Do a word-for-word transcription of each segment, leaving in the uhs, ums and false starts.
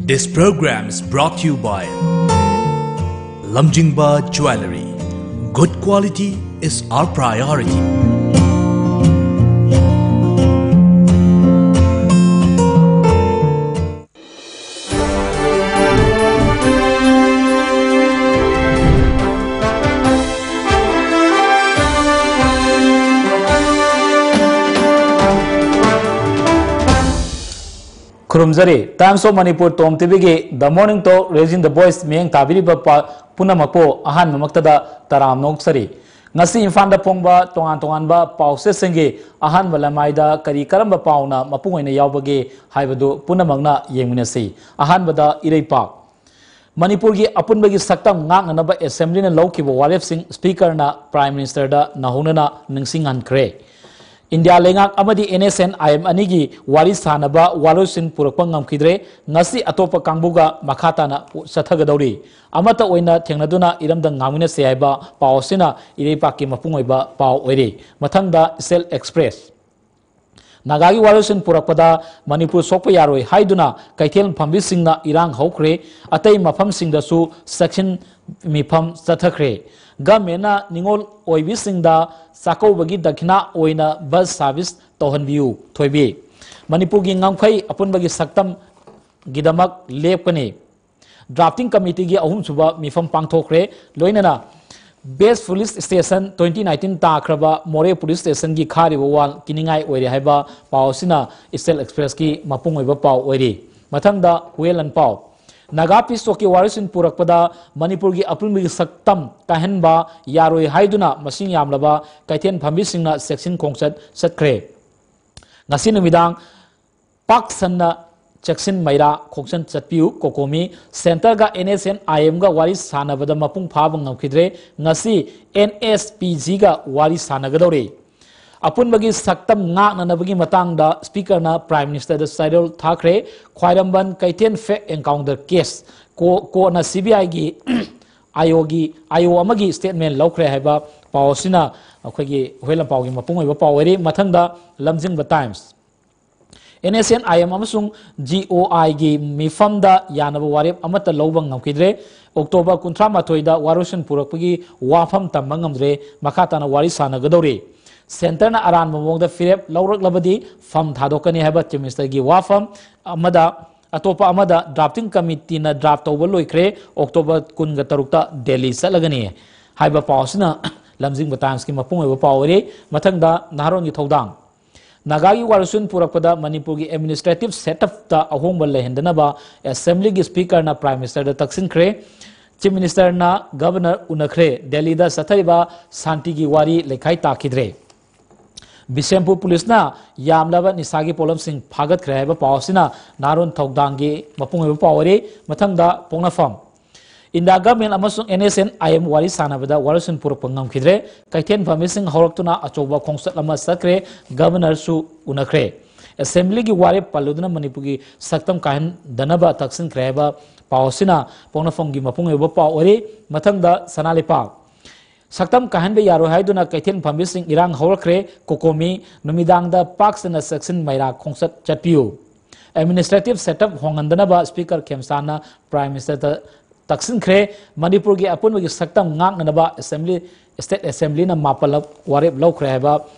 This program is brought to you by Lamjingba Jewellery. Good quality is our priority. ꯈꯨꯔꯨꯝꯖꯔꯤ꯫ Times of Manipur Tom ꯇꯤꯚꯤꯒꯤ The Morning Talk, Raising the Voice ꯃꯤꯠꯌꯦꯡ ꯇꯥꯕꯤꯔꯤꯕ ꯄ-, ꯄꯨꯝꯅꯃꯛꯄꯨ ꯑꯍꯥꯟꯕꯃꯛꯇꯗ ꯇꯔꯥꯝꯅ ꯑꯣꯛꯆꯔꯤ꯫ ꯉꯁꯤ ꯏꯝꯐꯥꯜꯗ ꯐꯣꯡꯕ ꯇꯣꯉꯥꯟ ꯇꯣꯉꯥꯟꯕ ꯄꯥꯎꯆꯦꯁꯤꯡꯒꯤ ꯑꯍꯥꯟꯕ ꯂꯃꯥꯏꯗ ꯀꯔꯤ ꯀꯔꯝꯕ ꯄꯥꯎꯅ ꯃꯄꯨꯡ ꯑꯣꯏꯅ ꯌꯥꯎꯕꯒꯦ ꯍꯥꯏꯕꯗꯨ ꯄꯨꯝꯅꯃꯛꯅ ꯌꯦꯡꯃꯤꯟꯅꯁꯤ꯫ ꯑꯍꯥꯟꯕꯗ ꯏꯔꯩꯄꯥꯛ꯫ ꯃꯅꯤꯄꯨꯔꯒꯤ ꯑꯄꯨꯟꯕꯒꯤ ꯁꯛꯇꯝ ꯉꯥꯛꯅꯅꯕ ꯑꯦꯁꯦꯝꯕ꯭ꯂꯤꯅ ꯂꯧꯈꯤꯕ ꯋꯥꯔꯦꯞꯁꯤꯡ ꯁ꯭ꯄꯤꯀꯔꯅ ꯄ꯭ꯔꯥꯏꯝ ꯃꯤꯅꯤꯁꯇꯔꯗ ꯅꯧꯍꯧꯅꯅ ꯅꯤꯡꯁꯤꯡꯍꯟꯈ꯭ꯔꯦ꯫ ꯏꯟꯗꯤꯌꯥ ꯂꯩꯉꯥꯛ ꯑꯃꯗꯤ N S N I M ꯑꯅꯤꯒꯤ ꯋꯥꯔꯤ ꯁꯥꯅꯕ ꯋꯥꯔꯣꯏꯁꯤꯟ ꯄꯨꯔꯛꯄ ꯉꯝꯈꯤꯗ꯭ꯔꯦ꯫ ꯉꯁꯤ ꯑꯇꯣꯞꯄ ꯀꯥꯡꯕꯨꯒ ꯃꯈꯥ ꯇꯥꯅ ꯆꯠꯊꯒꯗꯧꯔꯤ꯫ ꯑꯃꯠꯇ ꯑꯣꯏꯅ ꯊꯦꯡꯅꯗꯨꯅ ꯏꯔꯝꯗꯝ ꯉꯥꯡꯃꯤꯟꯅꯁꯦ ꯍꯥꯏꯕ ꯄꯥꯎ ꯑꯁꯤꯅ ꯏꯔꯩꯄꯥꯛꯀꯤ ꯃꯄꯨꯡ ꯑꯣꯏꯕ ꯄꯥꯎ ꯑꯣꯏꯔꯤ꯫ ꯃꯊꯪꯗ ꯏꯆꯦꯜ ꯑꯦꯛꯁꯄ꯭ꯔꯦꯁ꯫ ꯅꯥꯒꯥꯒꯤ ꯋꯥꯔꯣꯏꯁꯤꯟ ꯄꯨꯔꯛꯄꯗ ꯃꯅꯤꯄꯨꯔ ꯁꯣꯛꯄ ꯌꯥꯔꯣꯏ ꯍꯥꯏꯗꯨꯅ ꯀꯩꯊꯦꯜ ꯐꯝꯕꯤꯁꯤꯡꯅ ꯏꯔꯥꯡ ꯍꯧꯈ꯭ꯔꯦ꯫ ꯑꯇꯩ ꯃꯐꯝꯁꯤꯡꯗꯁꯨ ꯆꯦꯛꯁꯤꯟ ꯃꯤꯐꯝ ꯆꯠꯊꯈ꯭ꯔꯦ꯫ ꯒꯃꯦꯟꯅ ꯅꯤꯉꯣꯜ ꯑꯣꯏꯕꯤꯁꯤꯡꯗ ꯆꯥꯛꯀꯧꯕꯒꯤ ꯗꯈꯤꯅꯥ ꯑꯣꯏꯅ ꯕꯁ ꯁꯥꯔꯚꯤꯁ ꯇꯧꯍꯟꯕꯤꯌꯨ꯫ ꯊꯣꯏꯕꯤ꯫ ꯃꯅꯤꯄꯨꯔꯒꯤ ꯉꯝꯈꯩ ꯑꯄꯨꯟꯕꯒꯤ ꯁꯛꯇꯝꯒꯤꯗꯃꯛ ꯂꯦꯞꯀꯅꯤ꯫ ꯗ꯭ꯔꯥꯐꯇꯤꯡ ꯀꯃꯤꯇꯤꯒꯤ ꯑꯍꯨꯝꯁꯨꯕ ꯃꯤꯐꯝ ꯄꯥꯡꯊꯣꯛꯈ꯭ꯔꯦ꯫ ꯂꯣꯏꯅꯅ ꯕꯦꯁ ꯄꯨꯂꯤꯁ ꯁ꯭ꯇꯦꯁꯟ ꯇ꯭ꯋꯦꯟꯇꯤ ꯅꯥꯏꯟꯇꯤꯟ ꯇꯥꯈ꯭ꯔꯕ ꯃꯣꯔꯦ ꯄꯨꯂꯤꯁ ꯁ꯭ꯇꯦꯁꯟꯒꯤ ꯈꯥꯔꯤꯕ ꯋꯥꯜ ꯀꯤꯅꯤꯡꯉꯥꯏ ꯑꯣꯏꯔꯦ ꯍꯥꯏꯕ ꯄꯥꯎ ꯑꯁꯤꯅ ꯏꯆꯦꯜ ꯑꯦꯛꯁꯄ꯭ꯔꯦꯁꯀꯤ ꯃꯄꯨꯡ ꯑꯣꯏꯕ ꯄꯥꯎ ꯑꯣꯏꯔꯤ꯫ ꯃꯊꯪꯗ ꯍꯨꯌꯦꯟꯂꯟꯄꯥꯎ꯫ ꯅꯥꯒꯥ ꯄꯤꯁ ꯇꯣꯛꯀꯤ ꯋꯥꯔꯣꯏꯁꯤꯟ ꯄꯨꯔꯛꯄꯗ ꯃꯅꯤꯄꯨꯔꯒꯤ ꯑꯄꯨꯟꯕꯒꯤ ꯁꯛꯇꯝ ꯀꯥꯏꯍꯟꯕ ꯌꯥꯔꯣꯏ ꯍꯥꯏꯗꯨꯅ ꯃꯁꯤꯡ ꯌꯥꯝꯂꯕ ꯀꯩꯊꯦꯜ ꯐꯝꯕꯤꯁꯤꯡꯅ ꯆꯦꯛꯁꯤꯟ ꯈꯣꯡꯆꯠ ꯆꯠꯈ꯭ꯔꯦ꯫ ꯉꯁꯤ ꯅꯨꯃꯤꯗꯥꯡ ꯄꯥꯛ ꯁꯟꯅ ꯆꯦꯛꯁꯤꯟ ꯃꯩꯔꯥ ꯈꯣꯡꯆꯠ ꯆꯠꯄꯤꯌꯨ꯫ ꯀꯣꯀꯣꯃꯤ꯫ ꯁꯦꯟꯇꯔꯒ ꯑꯦꯟ ꯑꯦꯁ ꯑꯦꯟ ꯑꯥꯏ ꯑꯦꯝꯒ ꯋꯥꯔꯤ ꯁꯥꯟꯅꯕꯗ ꯃꯄꯨꯡ ꯐꯥꯕ ꯉꯝꯈꯤꯗ꯭ꯔꯦ꯫ ꯉꯁꯤ ꯑꯦꯟ ꯑꯦꯁ ꯄꯤ ꯖꯤꯒ ꯋꯥꯔꯤ ꯁꯥꯟꯅꯒꯗꯧꯔꯤ꯫ ꯑꯄꯨꯟꯕꯒꯤ ꯁꯛꯇꯝ ꯉꯥꯛꯅꯅꯕꯒꯤ ꯃꯇꯥꯡꯗ ꯁ꯭ꯄꯤꯀꯔꯅ ꯄ꯭ꯔꯥꯏꯝ ꯃꯤꯅꯤꯁꯇꯔꯗ ꯆꯥꯏꯔꯦꯜ ꯊꯥꯈ꯭ꯔꯦ꯫ ꯈ꯭ꯋꯥꯏꯔꯝꯕꯟ ꯀꯩꯊꯦꯜ ꯐꯦꯛ ꯑꯦꯟꯀꯥꯎꯟꯇꯔ ꯀꯦꯁ꯫ ꯀꯣ-, ꯀꯣꯔꯠꯅ ꯁꯤ ꯕꯤ ꯑꯥꯏꯒꯤ ꯑꯥꯏ ꯑꯣꯒꯤ, ꯑꯥꯏ ꯑꯣ ꯑꯃꯒꯤ ꯁ꯭ꯇꯦꯠꯃꯦꯟ ꯂꯧꯈ꯭ꯔꯦ ꯍꯥꯏꯕ ꯄꯥꯎ ꯑꯁꯤꯅ ꯑꯩꯈꯣꯏꯒꯤ ꯍꯨꯌꯦꯟꯂꯟꯄꯥꯎꯒꯤ ꯃꯄꯨꯡ ꯑꯣꯏꯕ ꯄꯥꯎ ꯑꯣꯏꯔꯤ꯫ ꯃꯊꯪꯗ ꯂꯝꯖꯤꯡꯕ ꯇꯥꯏꯝꯁ꯫ NSCN-IM ꯑꯃꯁꯨꯡ GOI-ꯒꯤ ꯃꯤꯐꯝꯗ ꯌꯥꯅꯕ ꯋꯥꯔꯦꯞ ꯑꯃꯠꯇ ꯂꯧꯕ ꯉꯝꯈꯤꯗ꯭ꯔꯦ꯫ ꯑꯣꯛꯇꯣꯕꯔ ꯀꯨꯟꯊ꯭ꯔꯥ ꯃꯥꯊꯣꯏꯗ ꯋꯥꯔꯣꯏꯁꯤꯟ ꯄꯨꯔꯛꯄꯒꯤ ꯋꯥꯐꯝ ꯇꯝꯕ ꯉꯝꯗ꯭ꯔꯦ꯫ ꯃꯈꯥ ꯇꯥꯅ ꯋꯥꯔꯤ ꯁꯥꯟꯅꯒꯗꯧꯔꯤ꯫ ꯁꯦꯟꯇꯔꯅ ꯑꯔꯥꯟꯕ ꯃꯑꯣꯡꯗ ꯐꯤꯔꯦꯞ ꯂꯧꯔꯛꯂꯕꯗꯤ ꯐꯝ ꯊꯥꯗꯣꯛꯀꯅꯤ ꯍꯥꯏꯕ ꯆꯤꯐ ꯃꯤꯅꯤꯁꯇꯔꯒꯤ ꯋꯥꯐꯝ ꯑꯃꯗ, ꯑꯇꯣꯞꯄ ꯑꯃꯗ ꯗ꯭ꯔꯥꯐꯇꯤꯡ ꯀꯃꯤꯇꯤꯅ ꯗ꯭ꯔꯥꯐ ꯇꯧꯕ ꯂꯣꯏꯈ꯭ꯔꯦ, ꯑꯣꯛꯇꯣꯕꯔ ꯀꯨꯟꯒ ꯇꯔꯨꯛꯇ ꯗꯦꯜꯂꯤ ꯆꯠꯂꯒꯅꯤ ꯍꯥꯏꯕ ꯄꯥꯎ ꯑꯁꯤꯅ ꯂꯝꯖꯤꯡꯕ ꯇꯥꯏꯝꯁꯀꯤ ꯃꯄꯨꯡ ꯑꯣꯏꯕ ꯄꯥꯎ ꯑꯣꯏꯔꯤ꯫ ꯃꯊꯪꯗ ꯅꯍꯥꯔꯣꯜꯒꯤ ꯊꯧꯗꯥꯡ꯫ ꯅꯥꯒꯥꯒꯤ ꯋꯥꯔꯣꯏꯁꯤꯟ ꯄꯨꯔꯛꯄꯗ ꯃꯅꯤꯄꯨꯔꯒꯤ ꯑꯦꯗꯃꯤꯅꯤꯁꯇ꯭ꯔꯦꯇꯤꯚ ꯁꯦꯠꯑꯞꯇ ꯑꯍꯣꯡꯕ ꯂꯩꯍꯟꯗꯅꯕ ꯑꯦꯁꯦꯝꯕ꯭ꯂꯤꯒꯤ ꯁ꯭ꯄꯤꯀꯔꯅ ꯄ꯭ꯔꯥꯏꯝ ꯃꯤꯅꯤꯁꯇꯔꯗ ꯇꯛꯁꯤꯟꯈ꯭ꯔꯦ꯫ ꯆꯤꯐ ꯃꯤꯅꯤꯁꯇꯔꯅ ꯒꯕꯔꯅꯔ ꯎꯅꯈ꯭ꯔꯦ꯫ ꯗꯦꯜꯂꯤꯗ ꯆꯠꯊꯔꯤꯕ ꯁꯥꯟꯇꯤꯒꯤ ꯋꯥꯔꯤ ꯂꯩꯈꯥꯏ ꯇꯥꯈꯤꯗ꯭ꯔꯦ꯫ ꯕꯤꯁꯦꯝꯄꯨꯔ ꯄꯨꯂꯤꯁꯅ ꯌꯥꯝꯂꯕ ꯅꯤꯁꯥꯒꯤ ꯄꯣꯠꯂꯝꯁꯤꯡ ꯐꯥꯒꯠꯈ꯭ꯔꯦ ꯍꯥꯏꯕ ꯄꯥꯎ ꯑꯁꯤꯅ ꯅꯍꯥꯔꯣꯜ ꯊꯧꯗꯥꯡꯒꯤ ꯃꯄꯨꯡ ꯑꯣꯏꯕ ꯄꯥꯎ ꯑꯣꯏꯔꯤ꯫ ꯃꯊꯪꯗ ꯄꯣꯛꯅꯐꯝ꯫ ꯏꯟꯗꯤꯌꯥ ꯒꯚꯔꯟꯃꯦꯟꯠ ꯑꯃꯁꯨꯡ NSCN-IM ꯋꯥꯔꯤ ꯁꯥꯟꯅꯕꯗ ꯋꯥꯔꯣꯏꯁꯤꯟ ꯄꯨꯔꯛꯄ ꯉꯝꯈꯤꯗ꯭ꯔꯦ꯫ ꯀꯩꯊꯦꯜ ꯐꯝꯃꯤꯁꯤꯡ ꯍꯧꯔꯛꯇꯨꯅ ꯑꯆꯧꯕ ꯈꯣꯡꯆꯠ ꯑꯃ ꯆꯠꯈ꯭ꯔꯦ꯫ ꯒꯕꯔꯅꯔꯁꯨ ꯎꯅꯈ꯭ꯔꯦ꯫ ꯑꯦꯁꯦꯝꯕ꯭ꯂꯤꯒꯤ ꯋꯥꯔꯦꯞ ꯄꯜꯂꯨꯗꯨꯅ ꯃꯅꯤꯄꯨꯔꯒꯤ ꯁꯛꯇꯝ ꯀꯥꯏꯍꯟꯗꯅꯕ ꯇꯛꯁꯤꯟꯈ꯭ꯔꯦ ꯍꯥꯏꯕ ꯄꯥꯎ ꯑꯁꯤꯅ ꯄꯣꯛꯅꯐꯝꯒꯤ ꯃꯄꯨꯡ ꯑꯣꯏꯕ ꯄꯥꯎ ꯑꯣꯏꯔꯤ꯫ ꯃꯊꯪꯗ ꯁꯅꯥ ꯂꯩꯄꯥꯛ꯫ ꯁꯛꯇꯝ ꯀꯥꯏꯍꯟꯕ ꯌꯥꯔꯣꯏ ꯍꯥꯏꯗꯨꯅ ꯀꯩꯊꯦꯜ ꯐꯝꯕꯤꯁꯤꯡ ꯏꯔꯥꯡ ꯍꯧꯔꯛꯈ꯭ꯔꯦ꯫ ꯀꯣꯀꯣꯃꯤ꯫ ꯅꯨꯃꯤꯗꯥꯡꯗ ꯄꯥꯛ ꯁꯟꯅ ꯆꯦꯛꯁꯤꯟ ꯃꯩꯔꯥ ꯈꯣꯡꯆꯠ ꯆꯠꯄꯤꯌꯨ꯫ ꯑꯦꯗꯃꯤꯅꯤꯁꯇ꯭ꯔꯦꯇꯤꯚ ꯁꯦꯠꯑꯞ ꯍꯣꯡꯍꯟꯗꯅꯕ ꯁ꯭ꯄꯤꯀꯔ ꯈꯦꯝꯆꯥꯟꯅ ꯄ꯭ꯔꯥꯏꯝ ꯃꯤꯅꯤꯁꯇꯔꯗ ꯇꯛꯁꯤꯟꯈ꯭ꯔꯦ꯫ ꯃꯅꯤꯄꯨꯔꯒꯤ ꯑꯄꯨꯟꯕꯒꯤ ꯁꯛꯇꯝ ꯉꯥꯛꯅꯅꯕ ꯑꯦꯁꯦꯝꯕ꯭ꯂꯤ, ꯁ꯭ꯇꯦꯠ ꯑꯦꯁꯦꯝꯕ꯭ꯂꯤꯅ ꯃꯥꯄꯜꯂꯛ ꯋꯥꯔꯦꯞ ꯂꯧꯈ꯭ꯔꯦ ꯍꯥꯏꯕ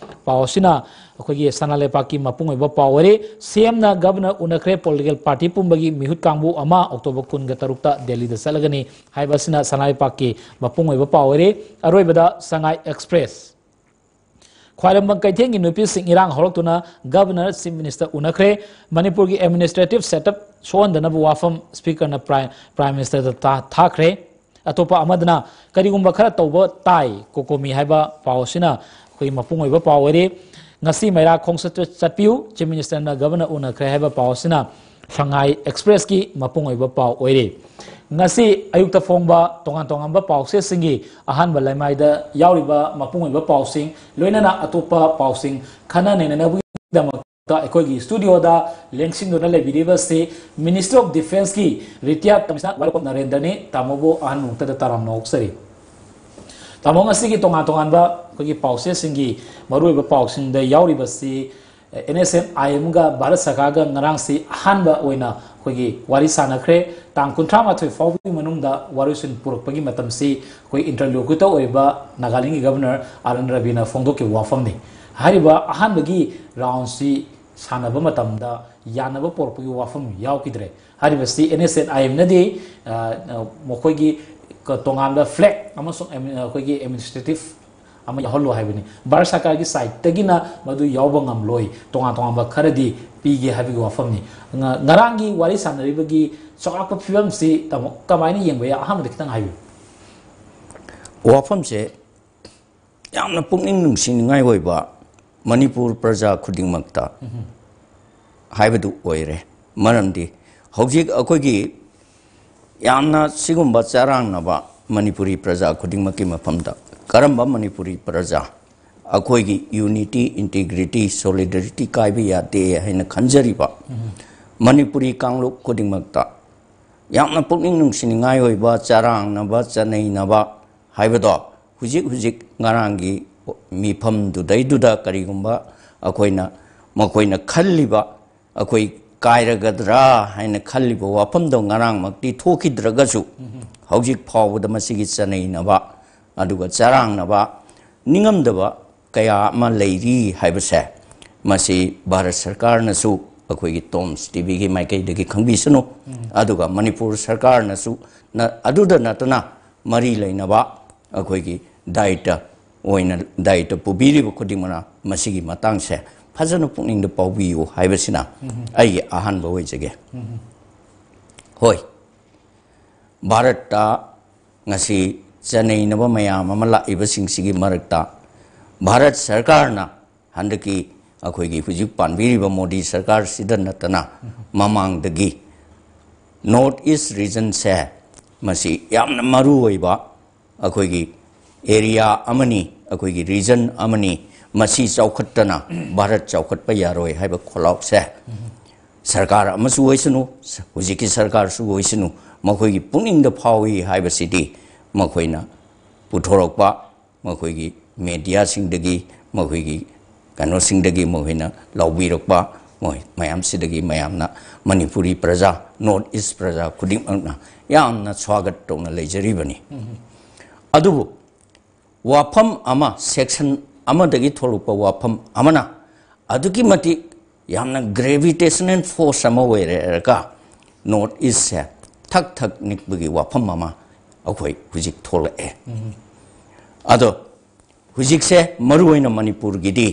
ꯄꯥꯎ ꯑꯁꯤꯅ ꯑꯩꯈꯣꯏꯒꯤ ꯁꯅꯥ ꯂꯩꯄꯥꯛꯀꯤ ꯃꯄꯨꯡ ꯑꯣꯏꯕ ꯄꯥꯎ ꯑꯣꯏꯔꯦ꯫ CM-ꯅ ꯒꯕꯔꯅꯔ ꯎꯅꯈ꯭ꯔꯦ꯫ ꯄꯣꯂꯤꯇꯤꯀꯦꯜ ꯄꯥꯔꯇꯤ ꯄꯨꯝꯕꯒꯤ ꯃꯤꯍꯨꯠ ꯀꯥꯡꯕꯨ ꯑꯃ ꯑꯣꯛꯇꯣꯕꯔ ꯀꯨꯟꯒ ꯇꯔꯨꯛꯇ ꯗꯦꯜꯂꯤꯗ ꯆꯠꯂꯒꯅꯤ ꯍꯥꯏꯕ ꯑꯁꯤꯅ ꯁꯅꯥ ꯂꯩꯄꯥꯛꯀꯤ ꯃꯄꯨꯡ ꯑꯣꯏꯕ ꯄꯥꯎ ꯑꯣꯏꯔꯦ꯫ ꯑꯔꯣꯏꯕꯗ ꯁꯉꯥꯏ ꯑꯦꯛꯁꯄ꯭ꯔꯦꯁ꯫ ꯈ꯭ꯋꯥꯏꯔꯝꯕꯟ ꯀꯩꯊꯦꯜꯒꯤ ꯅꯨꯄꯤꯁꯤꯡ ꯏꯔꯥꯡ ꯍꯧꯔꯛꯇꯨꯅ ꯒꯕꯔꯅꯔ, ꯆꯤꯐ ꯃꯤꯅꯤꯁꯇꯔ ꯎꯅꯈ꯭ꯔꯦ꯫ ꯃꯅꯤꯄꯨꯔꯒꯤ ꯑꯦꯗꯃꯤꯅꯤꯁꯇ꯭ꯔꯦꯇꯤꯚ ꯁꯦꯠꯑꯞ ꯁꯣꯛꯍꯟꯗꯅꯕ ꯋꯥꯐꯝ ꯁ꯭ꯄꯤꯀꯔꯅ ꯄ꯭ꯔꯥꯏꯝ, ꯄ꯭ꯔꯥꯏꯝ ꯃꯤꯅꯤꯁꯇꯔꯗ ꯊꯥ-, ꯊꯥꯈ꯭ꯔꯦ꯫ ꯑꯇꯣꯞꯄ ꯑꯃꯗꯅ ꯀꯔꯤꯒꯨꯝꯕ ꯈꯔ ꯇꯧꯕ ꯇꯥꯏ, ꯀꯣꯀꯣꯃꯤ ꯍꯥꯏꯕ ꯄꯥꯎ ꯑꯁꯤꯅ ꯑꯩꯈꯣꯏꯒꯤ ꯃꯄꯨꯡ ꯑꯣꯏꯕ ꯄꯥꯎ ꯑꯣꯏꯔꯤ꯫ ꯉꯁꯤ ꯃꯩꯔꯥ ꯈꯣꯡꯆꯠꯇ ꯆꯠꯄꯤꯌꯨ, ꯆꯤꯐ ꯃꯤꯅꯤꯁꯇꯔꯅ ꯒꯕꯔꯅꯔ ꯎꯅꯈ꯭ꯔꯦ ꯍꯥꯏꯕ ꯄꯥꯎ ꯑꯁꯤꯅ ꯁꯉꯥꯏ ꯑꯦꯛꯁꯄ꯭ꯔꯦꯁꯀꯤ ꯃꯄꯨꯡ ꯑꯣꯏꯕ ꯄꯥꯎ ꯑꯣꯏꯔꯤ꯫ ꯉꯁꯤ ꯑꯌꯨꯛꯇ ꯐꯣꯡꯕ ꯇꯣꯉꯥꯟ ꯇꯣꯉꯥꯟꯕ ꯄꯥꯎꯆꯦꯁꯤꯡꯒꯤ ꯑꯍꯥꯟꯕ ꯂꯩꯃꯥꯏꯗ ꯌꯥꯎꯔꯤꯕ ꯃꯄꯨꯡ ꯑꯣꯏꯕ ꯄꯥꯎꯁꯤꯡ, ꯂꯣꯏꯅꯅ ꯑꯇꯣꯞꯄ ꯄꯥꯎꯁꯤꯡ ꯈꯟꯅ ꯅꯩꯅꯅꯕꯒꯤꯗꯃꯛꯇ ꯑꯩꯈꯣꯏꯒꯤ ꯁ꯭ꯇꯨꯗꯤꯑꯣꯗ ꯂꯦꯡꯁꯤꯟꯗꯨꯅ ꯂꯩꯕꯤꯔꯤꯕꯁꯤ Ministry of Defenceꯀꯤ retired commissioner ꯋꯥꯏꯔꯣꯛꯄꯝ ꯅꯔꯦꯟꯗ꯭ꯔꯅꯤ꯫ ꯇꯥꯃꯣꯕꯨ ꯑꯍꯟ ꯅꯣꯡꯇꯗ ꯇꯔꯥꯝꯅ ꯑꯣꯛꯆꯔꯤ꯫ ꯇꯥꯃꯣ, ꯉꯁꯤꯒꯤ ꯇꯣꯉꯥꯟ ꯇꯣꯉꯥꯟꯕ ꯑꯩꯈꯣꯏꯒꯤ ꯄꯥꯎꯆꯦꯁꯤꯡꯒꯤ ꯃꯔꯨꯑꯣꯏꯕ ꯄꯥꯎꯁꯤꯡꯗ ꯌꯥꯎꯔꯤꯕꯁꯤ ꯑꯦꯟ ꯑꯦꯁ ꯑꯦꯟ ꯑꯥꯏ ꯑꯦꯝꯒ ꯚꯥꯔꯠ ꯁꯔꯀꯥꯔꯒ ꯉꯔꯥꯡꯁꯤ ꯑꯍꯥꯟꯕ ꯑꯣꯏꯅ ꯑꯩꯈꯣꯏꯒꯤ ꯋꯥꯔꯤ ꯁꯥꯟꯅꯈ꯭ꯔꯦ꯫ ꯇꯥꯡ ꯀꯨꯟꯊ꯭ꯔꯥ ꯃꯥꯊꯣꯏ ꯐꯥꯎꯕꯒꯤ ꯃꯅꯨꯡꯗ ꯋꯥꯔꯣꯏꯁꯤꯟ ꯄꯨꯔꯛꯄꯒꯤ ꯃꯇꯝꯁꯤ ꯑꯩꯈꯣꯏ ꯏꯟꯇꯔꯂꯣꯀ꯭ꯌꯨꯇꯔ ꯑꯣꯏꯔꯤꯕ ꯅꯥꯒꯥꯂꯦꯟꯒꯤ ꯒꯕꯔꯅꯔ ꯑꯥꯔ ꯑꯦꯟ ꯔꯕꯤꯅ ꯐꯣꯡꯗꯣꯛꯈꯤꯕ ꯋꯥꯐꯝꯅꯤ꯫ ꯍꯥꯏꯔꯤꯕ ꯑꯍꯥꯟꯕꯒꯤ ꯔꯥꯎꯟꯁꯤ ꯁꯥꯟꯅꯕ ꯃꯇꯝꯗ ꯌꯥꯅꯕ ꯄꯨꯔꯛꯄꯒꯤ ꯋꯥꯐꯝ ꯌꯥꯎꯈꯤꯗ꯭ꯔꯦ꯫ ꯍꯥꯏꯔꯤꯕꯁꯤ ꯑꯦꯟ ꯑꯦꯁ ꯑꯦꯟ ꯑꯥꯏ ꯑꯦꯝꯅꯗꯤ ꯃꯈꯣꯏꯒꯤ ꯇꯣꯉꯥꯟꯕ ꯐ꯭ꯂꯦꯛ ꯑꯃꯁꯨꯡ ꯑꯩꯈꯣꯏꯒꯤ ꯑꯦꯗꯃꯤꯅꯤꯁꯇ꯭ꯔꯦꯇꯤꯞ ꯑꯃ ꯌꯥꯎꯍꯜꯂꯣ ꯍꯥꯏꯕꯅꯤ꯫ ꯚꯥꯔꯠ ꯁꯔꯀꯥꯔꯒꯤ ꯁꯥꯏꯠꯇꯒꯤꯅ ꯃꯗꯨ ꯌꯥꯎꯕ ꯉꯝꯂꯣꯏ, ꯇꯣꯉꯥꯟ ꯇꯣꯉꯥꯟꯕ ꯈꯔꯗꯤ ꯄꯤꯒꯦ ꯍꯥꯏꯕꯒꯤ ꯋꯥꯐꯝꯅꯤ꯫ ꯉ-, ꯉꯔꯥꯡꯒꯤ ꯋꯥꯔꯤ ꯁꯥꯟꯅꯔꯤꯕꯒꯤ ꯆꯥꯎꯔꯥꯛꯄ ꯐꯤꯕꯝꯁꯤ ꯇꯥꯃꯣ ꯀꯃꯥꯏꯅ ꯌꯦꯡꯕ ꯌꯥꯏ? ꯑꯍꯥꯟꯕꯗ ꯈꯤꯇꯪ ꯍꯥꯏꯕꯤꯌꯨ꯫ ꯋꯥꯐꯝꯁꯦ ꯌꯥꯝꯅ ꯄꯨꯛꯅꯤꯡ ꯅꯨꯡꯁꯤꯅꯤꯡꯉꯥꯏ ꯑꯣꯏꯕ, ꯃꯅꯤꯄꯨꯔ ꯄ꯭ꯔꯖꯥ ꯈꯨꯗꯤꯡꯃꯛꯇ ꯍꯥꯏꯕꯗꯨ ꯑꯣꯏꯔꯦ꯫ ꯃꯔꯝꯗꯤ ꯍꯧꯖꯤꯛ ꯑꯩꯈꯣꯏꯒꯤ ꯌꯥꯝꯅ ꯁꯤꯒꯨꯝꯕ ꯆꯔꯥꯡꯅꯕ ꯃꯅꯤꯄꯨꯔꯤ ꯄ꯭ꯔꯖꯥ ꯈꯨꯗꯤꯡꯃꯛꯀꯤ ꯃꯐꯝꯗ ꯀꯔꯝꯕ ꯃꯅꯤꯄꯨꯔꯤ ꯄ꯭ꯔꯖꯥ ꯑꯩꯈꯣꯏꯒꯤ ꯌꯨꯅꯤꯇꯤ, ꯏꯟꯇꯤꯒ꯭ꯔꯤꯇꯤ, ꯁꯣꯂꯤꯗꯔꯤꯇꯤ ꯀꯥꯏꯕ ꯌꯥꯗꯦ ꯍꯥꯏꯅ ꯈꯟꯖꯔꯤꯕ ꯃꯅꯤꯄꯨꯔꯤ ꯀꯥꯡꯂꯨꯞ ꯈꯨꯗꯤꯡꯃꯛꯇ ꯌꯥꯝꯅ ꯄꯨꯛꯅꯤꯡ ꯅꯨꯡꯁꯤꯅꯤꯡꯉꯥꯏ ꯑꯣꯏꯕ, ꯆꯔꯥꯡꯅꯕ, ꯆꯅꯩꯅꯕ ꯍꯥꯏꯕꯗꯣ ꯍꯧꯖꯤꯛ ꯍꯧꯖꯤꯛ ꯉꯔꯥꯡꯒꯤ ꯃꯤꯐꯝꯗꯨꯗꯩꯗꯨꯗ ꯀꯔꯤꯒꯨꯝꯕ ꯑꯩꯈꯣꯏꯅ, ꯃꯈꯣꯏꯅ ꯈꯜꯂꯤꯕ, ꯑꯩꯈꯣꯏ ꯀꯥꯏꯔꯒꯗ꯭ꯔꯥ ꯍꯥꯏꯅ ꯈꯜꯂꯤꯕ ꯋꯥꯐꯝꯗꯣ ꯉꯔꯥꯡꯃꯛꯇꯤ ꯊꯣꯛꯈꯤꯗ꯭ꯔꯒꯁꯨ, ꯍꯧꯖꯤꯛ ꯐꯥꯎꯕꯗ ꯃꯁꯤꯒꯤ ꯆꯅꯩꯅꯕ, ꯑꯗꯨꯒ ꯆꯔꯥꯡꯅꯕ, ꯅꯤꯡꯉꯝꯗꯕ ꯀꯌꯥ ꯑꯃ ꯂꯩꯔꯤ ꯍꯥꯏꯕꯁꯦ, ꯃꯁꯤ ꯚꯥꯔꯠ ꯁꯔꯀꯥꯔꯅꯁꯨ ꯑꯩꯈꯣꯏꯒꯤ ꯇꯣꯝꯁ ꯇꯤꯚꯤꯒꯤ ꯃꯥꯏꯀꯩꯗꯒꯤ ꯈꯪꯕꯤꯁꯅꯨ, ꯑꯗꯨꯒ ꯃꯅꯤꯄꯨꯔ ꯁꯔꯀꯥꯔꯅꯁꯨ ꯅ-, ꯑꯗꯨꯗ ꯅꯠꯇꯅ ꯃꯔꯤ ꯂꯩꯅꯕ ꯑꯩꯈꯣꯏꯒꯤ ꯗꯥꯏꯇ ꯑꯣꯏꯅ, ꯗꯥꯏꯇ ꯄꯨꯕꯤꯔꯤꯕ ꯈꯨꯗꯤꯡꯃꯛꯅ ꯃꯁꯤꯒꯤ ꯃꯇꯥꯡꯁꯦ ꯐꯖꯅ ꯄꯨꯛꯅꯤꯡꯗ ꯄꯥꯎꯕꯤꯌꯨ ꯍꯥꯏꯕꯁꯤꯅ ꯑꯩꯒꯤ ꯑꯍꯥꯟꯕ ꯑꯣꯏꯖꯒꯦ꯫ ꯍꯣꯏ, ꯚꯥꯔꯠꯇ ꯉꯁꯤ ꯆꯅꯩꯅꯕ ꯃꯌꯥꯝ ꯑꯃ ꯂꯥꯛꯏꯕꯁꯤꯡꯁꯤꯒꯤ ꯃꯔꯛꯇ ꯚꯥꯔꯠ ꯁꯔꯀꯥꯔꯅ ꯍꯟꯗꯛꯀꯤ ꯑꯩꯈꯣꯏꯒꯤ ꯍꯧꯖꯤꯛ ꯄꯥꯟꯕꯤꯔꯤꯕ ꯃꯣꯗꯤ ꯁꯔꯀꯥꯔꯁꯤꯗ ꯅꯠꯇꯅ ꯃꯃꯥꯡꯗꯒꯤ ꯅꯣꯔꯠ ꯏꯁ ꯔꯤꯖꯟꯁꯦ ꯃꯁꯤ ꯌꯥꯝꯅ ꯃꯔꯨ ꯑꯣꯏꯕ ꯑꯩꯈꯣꯏꯒꯤ ꯑꯦꯔꯤꯌꯥ ꯑꯃꯅꯤ, ꯑꯩꯈꯣꯏꯒꯤ ꯔꯤꯖꯟ ꯑꯃꯅꯤ꯫ ꯃꯁꯤ ꯆꯥꯎꯈꯠꯇꯅ ꯚꯥꯔꯠ ꯆꯥꯎꯈꯠꯄ ꯌꯥꯔꯣꯏ ꯍꯥꯏꯕ ꯈꯣꯜꯂꯥꯎꯁꯦ ꯁꯔꯀꯥꯔ ꯑꯃꯁꯨ ꯑꯣꯏꯁꯅꯨ, ꯍꯧꯖꯤꯛꯀꯤ ꯁꯔꯀꯥꯔꯁꯨ ꯑꯣꯏꯁꯅꯨ, ꯃꯈꯣꯏꯒꯤ ꯄꯨꯛꯅꯤꯡꯗ ꯐꯥꯎꯏ ꯍꯥꯏꯕꯁꯤꯗꯤ ꯃꯈꯣꯏꯅ ꯄꯨꯊꯣꯔꯛꯄ, ꯃꯈꯣꯏꯒꯤ ꯃꯦꯗꯤꯌꯥꯁꯤꯡꯗꯒꯤ, ꯃꯈꯣꯏꯒꯤ ꯀꯩꯅꯣꯁꯤꯡꯗꯒꯤ ꯃꯈꯣꯏꯅ ꯂꯧꯕꯤꯔꯛꯄ ꯃꯣꯏ ꯃꯌꯥꯝꯁꯤꯗꯒꯤ ꯃꯌꯥꯝꯅ ꯃꯅꯤꯄꯨꯔꯤ ꯄ꯭ꯔꯖꯥ, North East ꯄ꯭ꯔꯖꯥ ꯈꯨꯗꯤꯡꯃꯛꯅ ꯌꯥꯝꯅ ꯁ꯭ꯋꯥꯒꯠ ꯇꯧꯅ ꯂꯩꯖꯔꯤꯕꯅꯤ꯫ ꯑꯗꯨꯕꯨ ꯋꯥꯐꯝ ꯑꯃ, section ꯑꯃꯗꯒꯤ ꯊꯣꯛꯂꯛꯄ ꯋꯥꯐꯝ ꯑꯃꯅ ꯑꯗꯨꯛꯀꯤ ꯃꯇꯤꯛ ꯌꯥꯝꯅ gravitational force ꯑꯃ ꯑꯣꯏꯔꯦꯔꯒ North East ꯁꯦ ꯊꯛ ꯊꯛ ꯅꯤꯛꯄꯒꯤ ꯋꯥꯐꯝ ꯑꯃ ꯑꯩꯈꯣꯏ ꯍꯧꯖꯤꯛ ꯊꯣꯛꯂꯛꯑꯦ꯫ ꯑꯗꯣ ꯍꯧꯖꯤꯛꯁꯦ ꯃꯔꯨ ꯑꯣꯏꯅ ꯃꯅꯤꯄꯨꯔꯒꯤꯗꯤ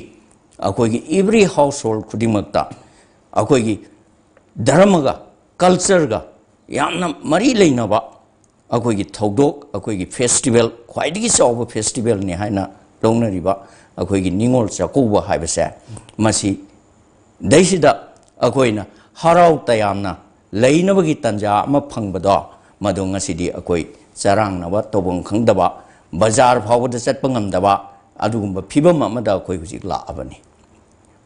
ꯑꯩꯈꯣꯏꯒꯤ every household ꯈꯨꯗꯤꯡꯃꯛꯇ ꯑꯩꯈꯣꯏꯒꯤ ꯙꯔꯃꯒ culture ꯒ ꯌꯥꯝꯅ ꯃꯔꯤ ꯂꯩꯅꯕ ꯑꯩꯈꯣꯏꯒꯤ ꯊꯧꯗꯣꯛ, ꯑꯩꯈꯣꯏꯒꯤ festival, ꯈ꯭ꯋꯥꯏꯗꯒꯤ ꯆꯥꯎꯕ festival ꯅꯤ ꯍꯥꯏꯅ ꯂꯧꯅꯔꯤꯕ ꯑꯩꯈꯣꯏꯒꯤ ꯅꯤꯉꯣꯜ ꯆꯥꯛꯀꯧꯕ ꯍꯥꯏꯕꯁꯦ, ꯃꯁꯤ ꯗꯩꯁꯤꯗ ꯑꯩꯈꯣꯏꯅ ꯍꯔꯥꯎ ꯇꯌꯥꯝꯅ ꯂꯩꯅꯕꯒꯤ ꯇꯥꯟꯖꯥ ꯑꯃ ꯐꯪꯕꯗꯣ, ꯃꯗꯨ ꯉꯁꯤꯗꯤ ꯑꯩꯈꯣꯏ ꯆꯔꯥꯡꯅꯕ, ꯇꯧꯐꯝ ꯈꯪꯗꯕ, ꯕꯖꯥꯔ ꯐꯥꯎꯕꯗ ꯆꯠꯄ ꯉꯝꯗꯕ ꯑꯗꯨꯒꯨꯝꯕ ꯐꯤꯕꯝ ꯑꯃꯗ ꯑꯩꯈꯣꯏ ꯍꯧꯖꯤꯛ ꯂꯥꯛꯑꯕꯅꯤ꯫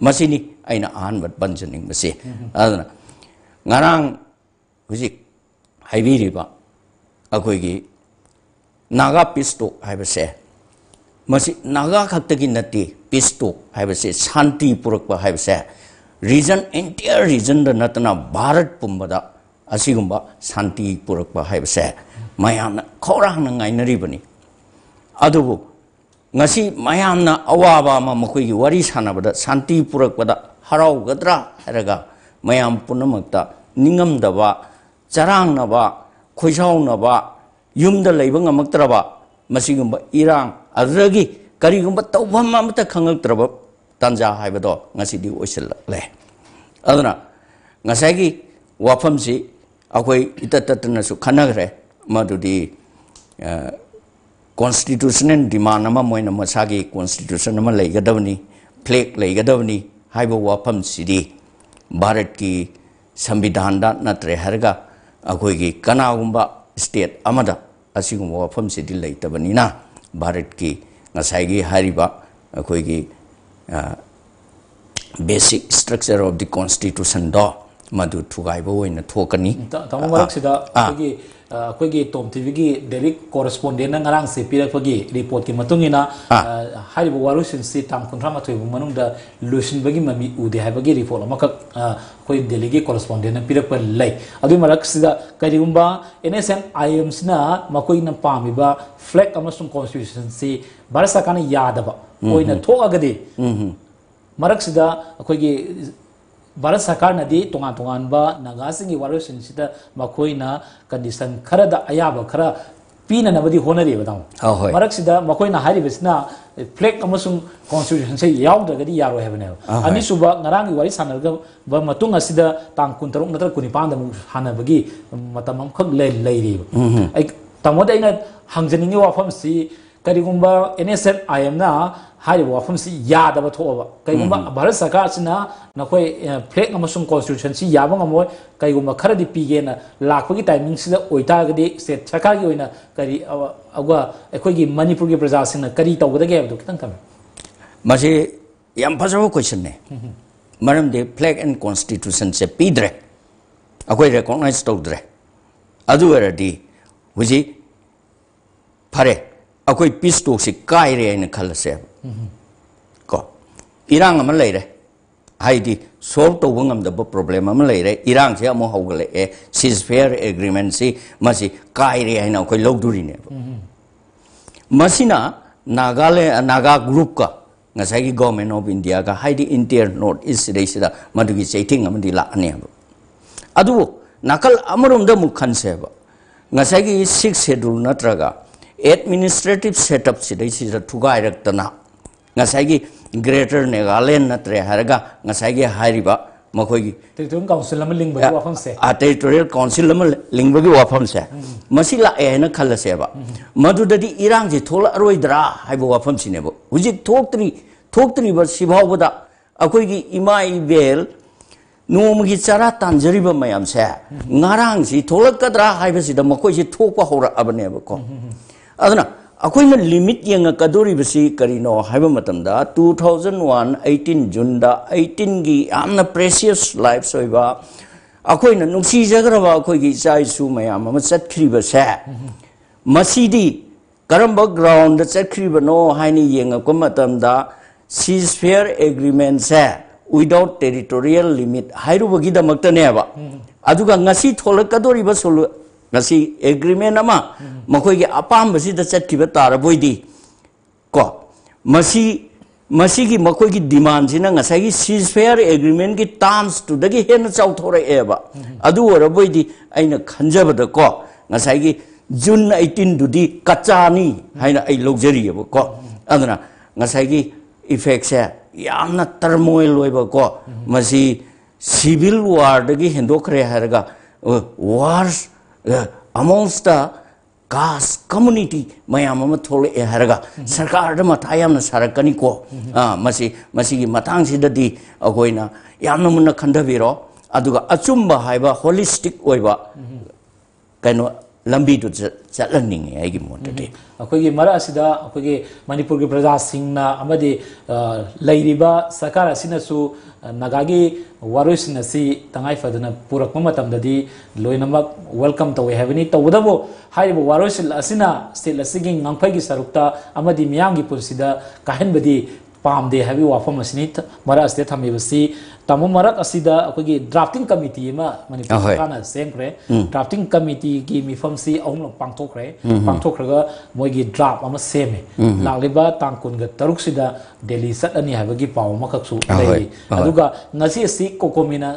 ꯃꯁꯤꯅꯤ ꯑꯩꯅ ꯑꯍꯥꯟꯕ ꯄꯟꯖꯅꯤꯡꯕꯁꯤ꯫ ꯑꯗꯨꯅ ꯉꯔꯥꯡ ꯍꯧꯖꯤꯛ ꯍꯥꯏꯕꯤꯔꯤꯕ ꯑꯩꯈꯣꯏꯒꯤ ꯅꯥꯒꯥ peace talk ꯍꯥꯏꯕꯁꯦ, ꯃꯁꯤ ꯅꯥꯒꯥ ꯈꯛꯇꯒꯤ ꯅꯠꯇꯦ꯫ Peace talk ꯍꯥꯏꯕꯁꯦ, ꯁꯥꯟꯇꯤ ꯄꯨꯔꯛꯄ ꯍꯥꯏꯕꯁꯦ, region, entire region ꯗ ꯅꯠꯇꯅ ꯚꯥꯔꯠ ꯄꯨꯝꯕꯗ ꯑꯁꯤꯒꯨꯝꯕ ꯁꯥꯟꯇꯤ ꯄꯨꯔꯛꯄ ꯍꯥꯏꯕꯁꯦ ꯃꯌꯥꯝꯅ ꯈꯧꯔꯥꯡꯅ ꯉꯥꯏꯅꯔꯤꯕꯅꯤ꯫ ꯑꯗꯨꯕꯨ ꯉꯁꯤ ꯃꯌꯥꯝꯅ ꯑꯋꯥꯕ ꯑꯃ, ꯃꯈꯣꯏꯒꯤ ꯋꯥꯔꯤ ꯁꯥꯟꯅꯕꯗ ꯁꯥꯟꯇꯤ ꯄꯨꯔꯛꯄꯗ ꯍꯔꯥꯎꯒꯗ꯭ꯔꯥ ꯍꯥꯏꯔꯒ ꯃꯌꯥꯝ ꯄꯨꯝꯅꯃꯛꯇ ꯅꯤꯡꯉꯝꯗꯕ, ꯆꯔꯥꯡꯅꯕ, ꯈꯣꯏꯁꯥꯎꯅꯕ, ꯌꯨꯝꯗ ꯂꯩꯕ ꯉꯝꯃꯛꯇ꯭ꯔꯕ, ꯃꯁꯤꯒꯨꯝꯕ ꯏꯔꯥꯡ, ꯑꯗꯨꯗꯒꯤ ꯀꯔꯤꯒꯨꯝꯕ ꯇꯧꯐꯝ ꯑꯃꯠꯇ ꯈꯪꯉꯛꯇ꯭ꯔꯕ ꯇꯥꯟꯖꯥ ꯍꯥꯏꯕꯗꯣ ꯉꯁꯤꯗꯤ ꯑꯣꯏꯁꯤꯜꯂꯛꯂꯦ꯫ ꯑꯗꯨꯅ ꯉꯁꯥꯏꯒꯤ ꯋꯥꯐꯝꯁꯤ ꯑꯩꯈꯣꯏ ꯏꯇꯠ ꯇꯠꯇꯅꯁꯨ ꯈꯟꯅꯈ꯭ꯔꯦ, ꯃꯗꯨꯗꯤ, ꯑ, constitutional demand ꯑꯃ, ꯃꯣꯏꯅ ꯃꯁꯥꯒꯤ constitution ꯑꯃ ꯂꯩꯒꯗꯕꯅꯤ, flag ꯂꯩꯒꯗꯕꯅꯤ ꯍꯥꯏꯕ ꯋꯥꯐꯝꯁꯤꯗꯤ ꯚꯥꯔꯠꯀꯤ ꯁꯪꯕꯤꯙꯥꯟꯗ ꯅꯠꯇ꯭ꯔꯦ ꯍꯥꯏꯔꯒ ꯑꯩꯈꯣꯏꯒꯤ ꯀꯅꯥꯒꯨꯝꯕ state ꯑꯃꯗ ꯑꯁꯤꯒꯨꯝꯕ ꯋꯥꯐꯝꯁꯤꯗꯤ ꯂꯩꯇꯕꯅꯤꯅ, ꯚꯥꯔꯠꯀꯤ ꯉꯁꯥꯏꯒꯤ ꯍꯥꯏꯔꯤꯕ ꯑꯩꯈꯣꯏꯒꯤ, ꯑ, basic structure of the constitution ꯗꯣ ꯃꯗꯨ ꯊꯨꯒꯥꯏꯕ ꯑꯣꯏꯅ ꯊꯣꯛꯀꯅꯤ꯫ ꯇꯥꯃꯣ, ꯃꯔꯛꯁꯤꯗ ꯑꯩꯈꯣꯏꯒꯤ ꯑꯩꯈꯣꯏꯒꯤ ꯇꯣꯝ ꯇꯤꯚꯤꯒꯤ ꯗꯦꯂꯤ ꯀꯣꯔꯦꯁꯄꯣꯟꯗꯦꯟꯅ ꯉꯔꯥꯡꯁꯦ ꯄꯤꯔꯛꯄꯒꯤ ꯔꯤꯄꯣꯔꯠꯀꯤ ꯃꯇꯨꯡ ꯏꯟꯅ, ꯍꯥꯏꯔꯤꯕ ꯋꯥꯔꯣꯏꯁꯤꯟꯁꯤ ꯇꯥꯡ ꯀꯨꯟꯊ꯭ꯔꯥ ꯃꯥꯊꯣꯏ ꯐꯥꯎ ꯃꯅꯨꯡꯗ ꯂꯣꯏꯁꯤꯟꯕꯒꯤ ꯃꯃꯤ ꯎꯗꯦ ꯍꯥꯏꯕꯒꯤ ꯔꯤꯄꯣꯔꯠ ꯑꯃꯈꯛ ꯑꯩꯈꯣꯏ ꯗꯦꯜꯂꯤꯒꯤ ꯀꯣꯔꯦꯁꯄꯣꯟꯗꯦꯟꯅ ꯄꯤꯔꯛꯄ ꯂꯩ꯫ ꯑꯗꯨꯒꯤ ꯃꯔꯛꯁꯤꯗ ꯀꯔꯤꯒꯨꯝꯕ ꯑꯦꯟ ꯑꯦꯁ ꯑꯦꯟ ꯑꯥꯏ ꯑꯦꯝꯁꯤꯅ ꯃꯈꯣꯏꯅ ꯄꯥꯝꯃꯤꯕ ꯐ꯭ꯂꯦꯛ ꯑꯃꯁꯨꯡ ꯀꯣꯟꯁꯇꯤꯇ꯭ꯌꯨꯁꯟꯁꯤ ꯚꯥꯔꯠ ꯁꯔꯀꯥꯔꯅ ꯌꯥꯗꯕ ꯑꯣꯏꯅ ꯊꯣꯛꯑꯒꯗꯤ, ꯃꯔꯛꯁꯤꯗ ꯑꯩꯈꯣꯏꯒꯤ ꯚꯥꯔꯠ ꯁꯔꯀꯥꯔꯅꯗꯤ ꯇꯣꯉꯥꯟ ꯇꯣꯉꯥꯟꯕ ꯅꯥꯒꯥꯁꯤꯡꯒꯤ ꯋꯥꯔꯣꯏꯁꯤꯟꯁꯤꯗ ꯃꯈꯣꯏꯅ ꯀꯟꯗꯤꯁꯟ ꯈꯔꯗ ꯑꯌꯥꯕ ꯈꯔ ꯄꯤꯅꯅꯕꯗꯤ ꯍꯣꯠꯅꯔꯤꯕ, ꯇꯥꯃꯣ꯫ ꯑ, ꯍꯣꯏ꯫ ꯃꯔꯛꯁꯤꯗ ꯃꯈꯣꯏꯅ ꯍꯥꯏꯔꯤꯕꯁꯤꯅ ꯐ꯭ꯂꯦꯛ ꯑꯃꯁꯨꯡ ꯀꯣꯟꯁꯇꯤꯇ꯭ꯌꯨꯁꯟꯁꯦ ꯌꯥꯎꯗ꯭ꯔꯒꯗꯤ ꯌꯥꯔꯣꯏ ꯍꯥꯏꯕꯅꯦꯕ꯫ ꯑ, ꯍꯣꯏ꯫ ꯑꯅꯤꯁꯨꯕ, ꯉꯔꯥꯡꯒꯤ ꯋꯥꯔꯤ ꯁꯥꯟꯅꯔꯕ ꯃꯇꯨꯡ ꯑꯁꯤꯗ ꯇꯥꯡ ꯀꯨꯟꯇꯔꯨꯛ ꯅꯠꯇ꯭ꯔꯒ ꯀꯨꯟꯅꯤꯄꯥꯟꯗ ꯑꯃꯨꯛ ꯁꯥꯟꯅꯕꯒꯤ ꯃꯇꯝ ꯑꯃꯈꯛ ꯂꯩ-, ꯂꯩꯔꯤꯕ꯫ ꯑꯩ ꯇꯥꯃꯣꯗ ꯑꯩꯅ ꯍꯪꯖꯅꯤꯡꯉꯤ ꯋꯥꯐꯝꯁꯤ, ꯀꯔꯤꯒꯨꯝꯕ ꯑꯦꯟ ꯑꯦꯁ ꯑꯦꯟ ꯑꯥꯏ ꯑꯦꯝꯅ ꯍꯥꯏꯔꯤꯕ ꯋꯥꯐꯝꯁꯤ ꯌꯥꯗꯕ ꯊꯣꯛꯑꯕ, ꯀꯔꯤꯒꯨꯝꯕ ꯚꯥꯔꯠ ꯁꯔꯀꯥꯔꯁꯤꯅ ꯅꯈꯣꯏ, ꯑ, ꯐ꯭ꯂꯦꯛ ꯑꯃꯁꯨꯡ ꯀꯣꯟꯁꯇꯤꯇ꯭ꯌꯨꯁꯟꯁꯤ ꯌꯥꯕ ꯉꯝꯃꯣꯏ, ꯀꯔꯤꯒꯨꯝꯕ ꯈꯔꯗꯤ ꯄꯤꯒꯦꯅ ꯂꯥꯛꯄꯒꯤ ꯇꯥꯏꯃꯤꯡꯁꯤꯗ ꯑꯣꯏꯇꯥꯔꯒꯗꯤ, ꯁ꯭ꯇꯦꯠ ꯁꯔꯀꯥꯔꯒꯤ ꯑꯣꯏꯅ ꯀꯔꯤ, ꯑ, ꯑꯗꯨꯒ ꯑꯩꯈꯣꯏꯒꯤ ꯃꯅꯤꯄꯨꯔꯒꯤ ꯄ꯭ꯔꯖꯥꯁꯤꯡꯅ ꯀꯔꯤ ꯇꯧꯒꯗꯒꯦ ꯍꯥꯏꯕꯗꯨ ꯈꯤꯇꯪ ꯊꯝꯕꯤꯌꯨ꯫ ꯃꯁꯤ ꯌꯥꯝ ꯐꯖꯕ ꯀꯣꯏꯁꯟꯅꯦ꯫ ꯃꯔꯝꯗꯤ ꯐ꯭ꯂꯦꯛ ꯑꯦꯟ ꯀꯣꯟꯁꯇꯤꯇ꯭ꯌꯨꯁꯟꯁꯦ ꯄꯤꯗ꯭ꯔꯦ, ꯑꯩꯈꯣꯏ ꯔꯦꯀꯣꯛꯅꯥꯏꯖ ꯇꯧꯗ꯭ꯔꯦ꯫ ꯑꯗꯨ ꯑꯣꯏꯔꯗꯤ ꯍꯧꯖꯤꯛ ꯐꯔꯦ, ꯑꯩꯈꯣꯏ ꯄꯤꯁ ꯇꯣꯛꯁꯤ ꯀꯥꯏꯔꯦ ꯍꯥꯏꯅ ꯈꯜꯂꯁꯦꯕ꯫ ꯀꯣ, ꯏꯔꯥꯡ ꯑꯃ ꯂꯩꯔꯦ, ꯍꯥꯏꯗꯤ ꯁꯣꯜꯕ ꯇꯧꯕ ꯉꯝꯗꯕ ꯄ꯭ꯔꯣꯕ꯭ꯂꯦꯝ ꯑꯃ ꯂꯩꯔꯦ, ꯏꯔꯥꯡꯁꯦ ꯑꯃꯨꯛ ꯍꯧꯒꯠꯂꯛꯑꯦ, ꯁꯤꯖ ꯐꯦꯌꯔ ꯑꯦꯒ꯭ꯔꯤꯃꯦꯟꯁꯤ ꯃꯁꯤ ꯀꯥꯏꯔꯦ ꯍꯥꯏꯅ ꯑꯩꯈꯣꯏ ꯂꯧꯗꯣꯔꯤꯅꯦꯕ꯫ ꯃꯁꯤꯅ ꯅꯥꯒꯥꯂꯦꯟ, ꯅꯥꯒꯥ ꯒ꯭ꯔꯨꯞꯀ ꯉꯁꯥꯏꯒꯤ ꯒꯣꯔꯃꯦꯟ ꯑꯣꯐ ꯏꯟꯗꯤꯌꯥꯒ, ꯍꯥꯏꯗꯤ ꯏꯟꯇꯤꯌꯔ ꯅꯣꯔꯠ ꯏꯁ ꯁꯤꯗꯩꯁꯤꯗ ꯃꯗꯨꯒꯤ ꯆꯩꯊꯦꯡ ꯑꯃꯗꯤ ꯂꯥꯛꯑꯅꯦꯕ꯫ ꯑꯗꯨꯕꯨ ꯅꯥꯀꯜ ꯑꯃꯔꯣꯝꯗ ꯑꯃꯨꯛ ꯈꯟꯁꯦꯕ, ꯉꯁꯥꯏꯒꯤ ꯁꯤꯛꯁ ꯁꯦꯗꯨꯜ ꯅꯠꯇ꯭ꯔꯒ ꯑꯦꯗꯃꯤꯅꯤꯁꯇ꯭ꯔꯦꯇꯤꯞ ꯁꯦꯠꯑꯞ ꯁꯤꯗꯩꯁꯤꯗ ꯊꯨꯒꯥꯏꯔꯛꯇꯅ ꯉꯁꯥꯏꯒꯤ ꯒ꯭ꯔꯦꯇꯔ ꯅꯦꯒꯥꯂꯦꯟ ꯅꯠꯇ꯭ꯔꯦ ꯍꯥꯏꯔꯒ ꯉꯁꯥꯏꯒꯤ ꯍꯥꯏꯔꯤꯕ ꯃꯈꯣꯏꯒꯤ ꯇꯦꯔꯤꯇꯣꯔꯤꯌꯦꯜ ꯀꯥꯎꯟꯁꯤꯜ ꯑꯃ ꯂꯤꯡꯕꯒꯤ ꯋꯥꯐꯝꯁꯦ꯫ ꯇꯦꯔꯤꯇꯣꯔꯤꯌꯦꯜ ꯀꯥꯎꯟꯁꯤꯜ ꯑꯃ ꯂꯤꯡꯕꯒꯤ ꯋꯥꯐꯝꯁꯦ, ꯃꯁꯤ ꯂꯥꯛꯑꯦ ꯍꯥꯏꯅ ꯈꯜꯂꯁꯦꯕ꯫ ꯃꯗꯨꯗꯗꯤ ꯏꯔꯥꯡꯁꯦ ꯊꯣꯛꯂꯛꯑꯔꯣꯏꯗ꯭ꯔꯥ ꯍꯥꯏꯕ ꯋꯥꯐꯝꯁꯤꯅꯦꯕ꯫ ꯍꯧꯖꯤꯛ ꯊꯣꯛꯇ꯭ꯔꯤ, ꯊꯣꯛꯇ꯭ꯔꯤꯕ ꯁꯤꯐꯥꯎꯕꯗ ꯑꯩꯈꯣꯏꯒꯤ ꯏꯃꯥ ꯏꯕꯦꯜ ꯅꯣꯡꯃꯒꯤ ꯆꯔꯥ ꯇꯥꯟꯖꯔꯤꯕ ꯃꯌꯥꯝꯁꯦ ꯉꯔꯥꯡꯁꯤ ꯊꯣꯛꯂꯛꯀꯗ꯭ꯔꯥ ꯍꯥꯏꯕꯁꯤꯗ ꯃꯈꯣꯏꯁꯤ ꯊꯣꯛꯄ ꯍꯧꯔꯛꯑꯕꯅꯦꯕꯀꯣ꯫ ꯑꯗꯨꯅ ꯑꯩꯈꯣꯏꯅ ꯂꯤꯃꯤꯠ ꯌꯦꯡꯉꯛꯀꯗꯧꯔꯤꯕꯁꯤ ꯀꯔꯤꯅꯣ ꯍꯥꯏꯕ ꯃꯇꯝꯗ, two thousand one eighteen Juneꯗ eighteenꯒꯤ ꯌꯥꯝꯅ precious lives ꯑꯣꯏꯕ, ꯑꯩꯈꯣꯏꯅ ꯅꯨꯡꯁꯤꯖꯈ꯭ꯔꯕ ꯑꯩꯈꯣꯏꯒꯤ ꯏꯆꯥ ꯏꯁꯨ ꯃꯌꯥꯝ ꯑꯃ ꯆꯠꯈ꯭ꯔꯤꯕꯁꯦ, ꯃꯁꯤꯗꯤ ꯀꯔꯝꯕ groundꯗ ꯆꯠꯈ꯭ꯔꯤꯕꯅꯣ ꯍꯥꯏꯅ ꯌꯦꯡꯉꯛꯄ ꯃꯇꯝꯗ, ceasefire agreementꯁꯦ without territorial limit ꯍꯥꯏꯔꯨꯕꯒꯤꯗꯃꯛꯇꯅꯦꯕ꯫ ꯑꯗꯨꯒ ꯉꯁꯤ ꯊꯣꯛꯂꯛꯀꯗꯧꯔꯤꯕ solu-, ꯉꯁꯤ agreement ꯑꯃ ꯃꯈꯣꯏꯒꯤ ꯑꯄꯥꯝꯕꯁꯤꯗ ꯆꯠꯈꯤꯕ ꯇꯥꯔꯕꯣꯏꯗꯤ, ꯀꯣ, ꯃꯁꯤ, ꯃꯁꯤꯒꯤ ꯃꯈꯣꯏꯒꯤ demandꯁꯤꯅ ꯉꯁꯥꯏꯒꯤ ceasefire agreementꯀꯤ termsꯇꯨꯗꯒꯤ ꯍꯦꯟꯅ ꯆꯥꯎꯊꯣꯔꯛꯑꯦꯕ꯫ ꯑꯗꯨ ꯑꯣꯏꯔꯕꯣꯏꯗꯤ ꯑꯩꯅ ꯈꯟꯖꯕꯗꯀꯣ, ꯉꯁꯥꯏꯒꯤ June eighteenꯗꯨꯗꯤ ꯀꯆꯥꯅꯤ ꯍꯥꯏꯅ ꯑꯩ ꯂꯧꯖꯔꯤꯑꯕꯀꯣ꯫ ꯑꯗꯨꯅ ꯉꯁꯥꯏꯒꯤ effectꯁꯦ ꯌꯥꯝꯅ turmoil ꯑꯣꯏꯕꯀꯣ, ꯃꯁꯤ civil warꯗꯒꯤ ꯍꯦꯟꯗꯣꯛꯈ꯭ꯔꯦ ꯍꯥꯏꯔꯒ, ꯑ, wars, ꯑ, amongst the caste community ꯃꯌꯥꯝ ꯑꯃ ꯊꯣꯛꯂꯛꯑꯦ ꯍꯥꯏꯔꯒ ꯁꯔꯀꯥꯔꯗ ꯃꯊꯥ ꯌꯥꯝꯅ ꯁꯥꯔꯛꯀꯅꯤꯀꯣ꯫ ꯑ, ꯃꯁꯤ, ꯃꯁꯤꯒꯤ ꯃꯇꯥꯡꯁꯤꯗꯗꯤ ꯑꯩꯈꯣꯏꯅ ꯌꯥꯝꯅ ꯃꯨꯟꯅ ꯈꯟꯊꯕꯤꯔꯣ꯫ ꯑꯗꯨꯒ ꯑꯆꯨꯝꯕ ꯍꯥꯏꯕ holistic ꯑꯣꯏꯕ ꯀꯩꯅꯣ ꯂꯝꯕꯤꯗꯨ ꯆꯠ-, ꯆꯠꯍꯟꯅꯤꯡꯉꯤ ꯑꯩꯒꯤ ꯃꯣꯠꯇꯗꯤ꯫ ꯑꯩꯈꯣꯏꯒꯤ ꯃꯔꯛ ꯑꯁꯤꯗ ꯑꯩꯈꯣꯏꯒꯤ ꯃꯅꯤꯄꯨꯔꯒꯤ ꯄ꯭ꯔꯖꯥꯁꯤꯡꯅ ꯑꯃꯗꯤ, ꯑ, ꯂꯩꯔꯤꯕ ꯁꯔꯀꯥꯔ ꯑꯁꯤꯅꯁꯨ, ꯑ, ꯅꯥꯒꯥꯒꯤ ꯋꯥꯔꯣꯏꯁꯤꯟ ꯑꯁꯤ ꯇꯉꯥꯏ ꯐꯗꯅ ꯄꯨꯔꯛꯄ ꯃꯇꯝꯗꯗꯤ ꯂꯣꯏꯅꯃꯛ welcome ꯇꯧꯋꯦ ꯍꯥꯏꯕꯅꯤ꯫ ꯇꯧꯕꯇꯕꯨ ꯍꯥꯏꯔꯤꯕ ꯋꯥꯔꯣꯏꯁꯤꯟ ꯑꯁꯤꯅ state ꯑꯁꯤꯒꯤ ꯉꯝꯈꯩꯒꯤ ꯁꯔꯨꯛꯇ ꯑꯃꯗꯤ ꯃꯤꯌꯥꯝꯒꯤ ꯄꯨꯟꯁꯤꯗ ꯀꯥꯏꯍꯟꯕꯗꯤ ꯄꯥꯝꯗꯦ ꯍꯥꯏꯕꯒꯤ ꯋꯥꯐꯝ ꯑꯁꯤꯅꯤ ꯊ-, ꯃꯔꯛ ꯑꯁꯤꯗ ꯊꯝꯃꯤꯕꯁꯤ꯫ ꯇꯥꯃꯣ, ꯃꯔꯛ ꯑꯁꯤꯗ ꯑꯩꯈꯣꯏꯒꯤ drafting committee ꯑꯃ ꯃꯅꯤꯄꯨꯔ ꯑꯍꯣꯏ꯫ ꯁꯔꯀꯥꯔꯅ ꯁꯦꯝꯈ꯭ꯔꯦ꯫ ꯎꯝ꯫ Drafting committeeꯒꯤ ꯃꯤꯐꯝꯁꯤ ꯑꯍꯨꯝꯂꯛ ꯄꯥꯡꯊꯣꯛꯈ꯭ꯔꯦ꯫ ꯎꯝ꯫ ꯄꯥꯡꯊꯣꯛꯈ꯭ꯔꯒ ꯃꯣꯏꯒꯤ draft ꯑꯃ ꯁꯦꯝꯃꯦ꯫ ꯎꯝ꯫ ꯂꯥꯛꯂꯤꯕ ꯇꯥꯡ ꯀꯨꯟꯒ ꯇꯔꯨꯛꯁꯤꯗ ꯗꯦꯜꯂꯤ ꯆꯠꯂꯅꯤ ꯍꯥꯏꯕꯒꯤ ꯄꯥꯎ ꯑꯃꯈꯛꯁꯨ ꯑꯍꯣꯏ꯫ ꯂꯩꯔꯤ꯫ ꯑꯍꯣꯏ꯫ ꯑꯗꯨꯒ ꯉꯁꯤ ꯑꯁꯤ ꯀꯣꯀꯣꯃꯤꯅ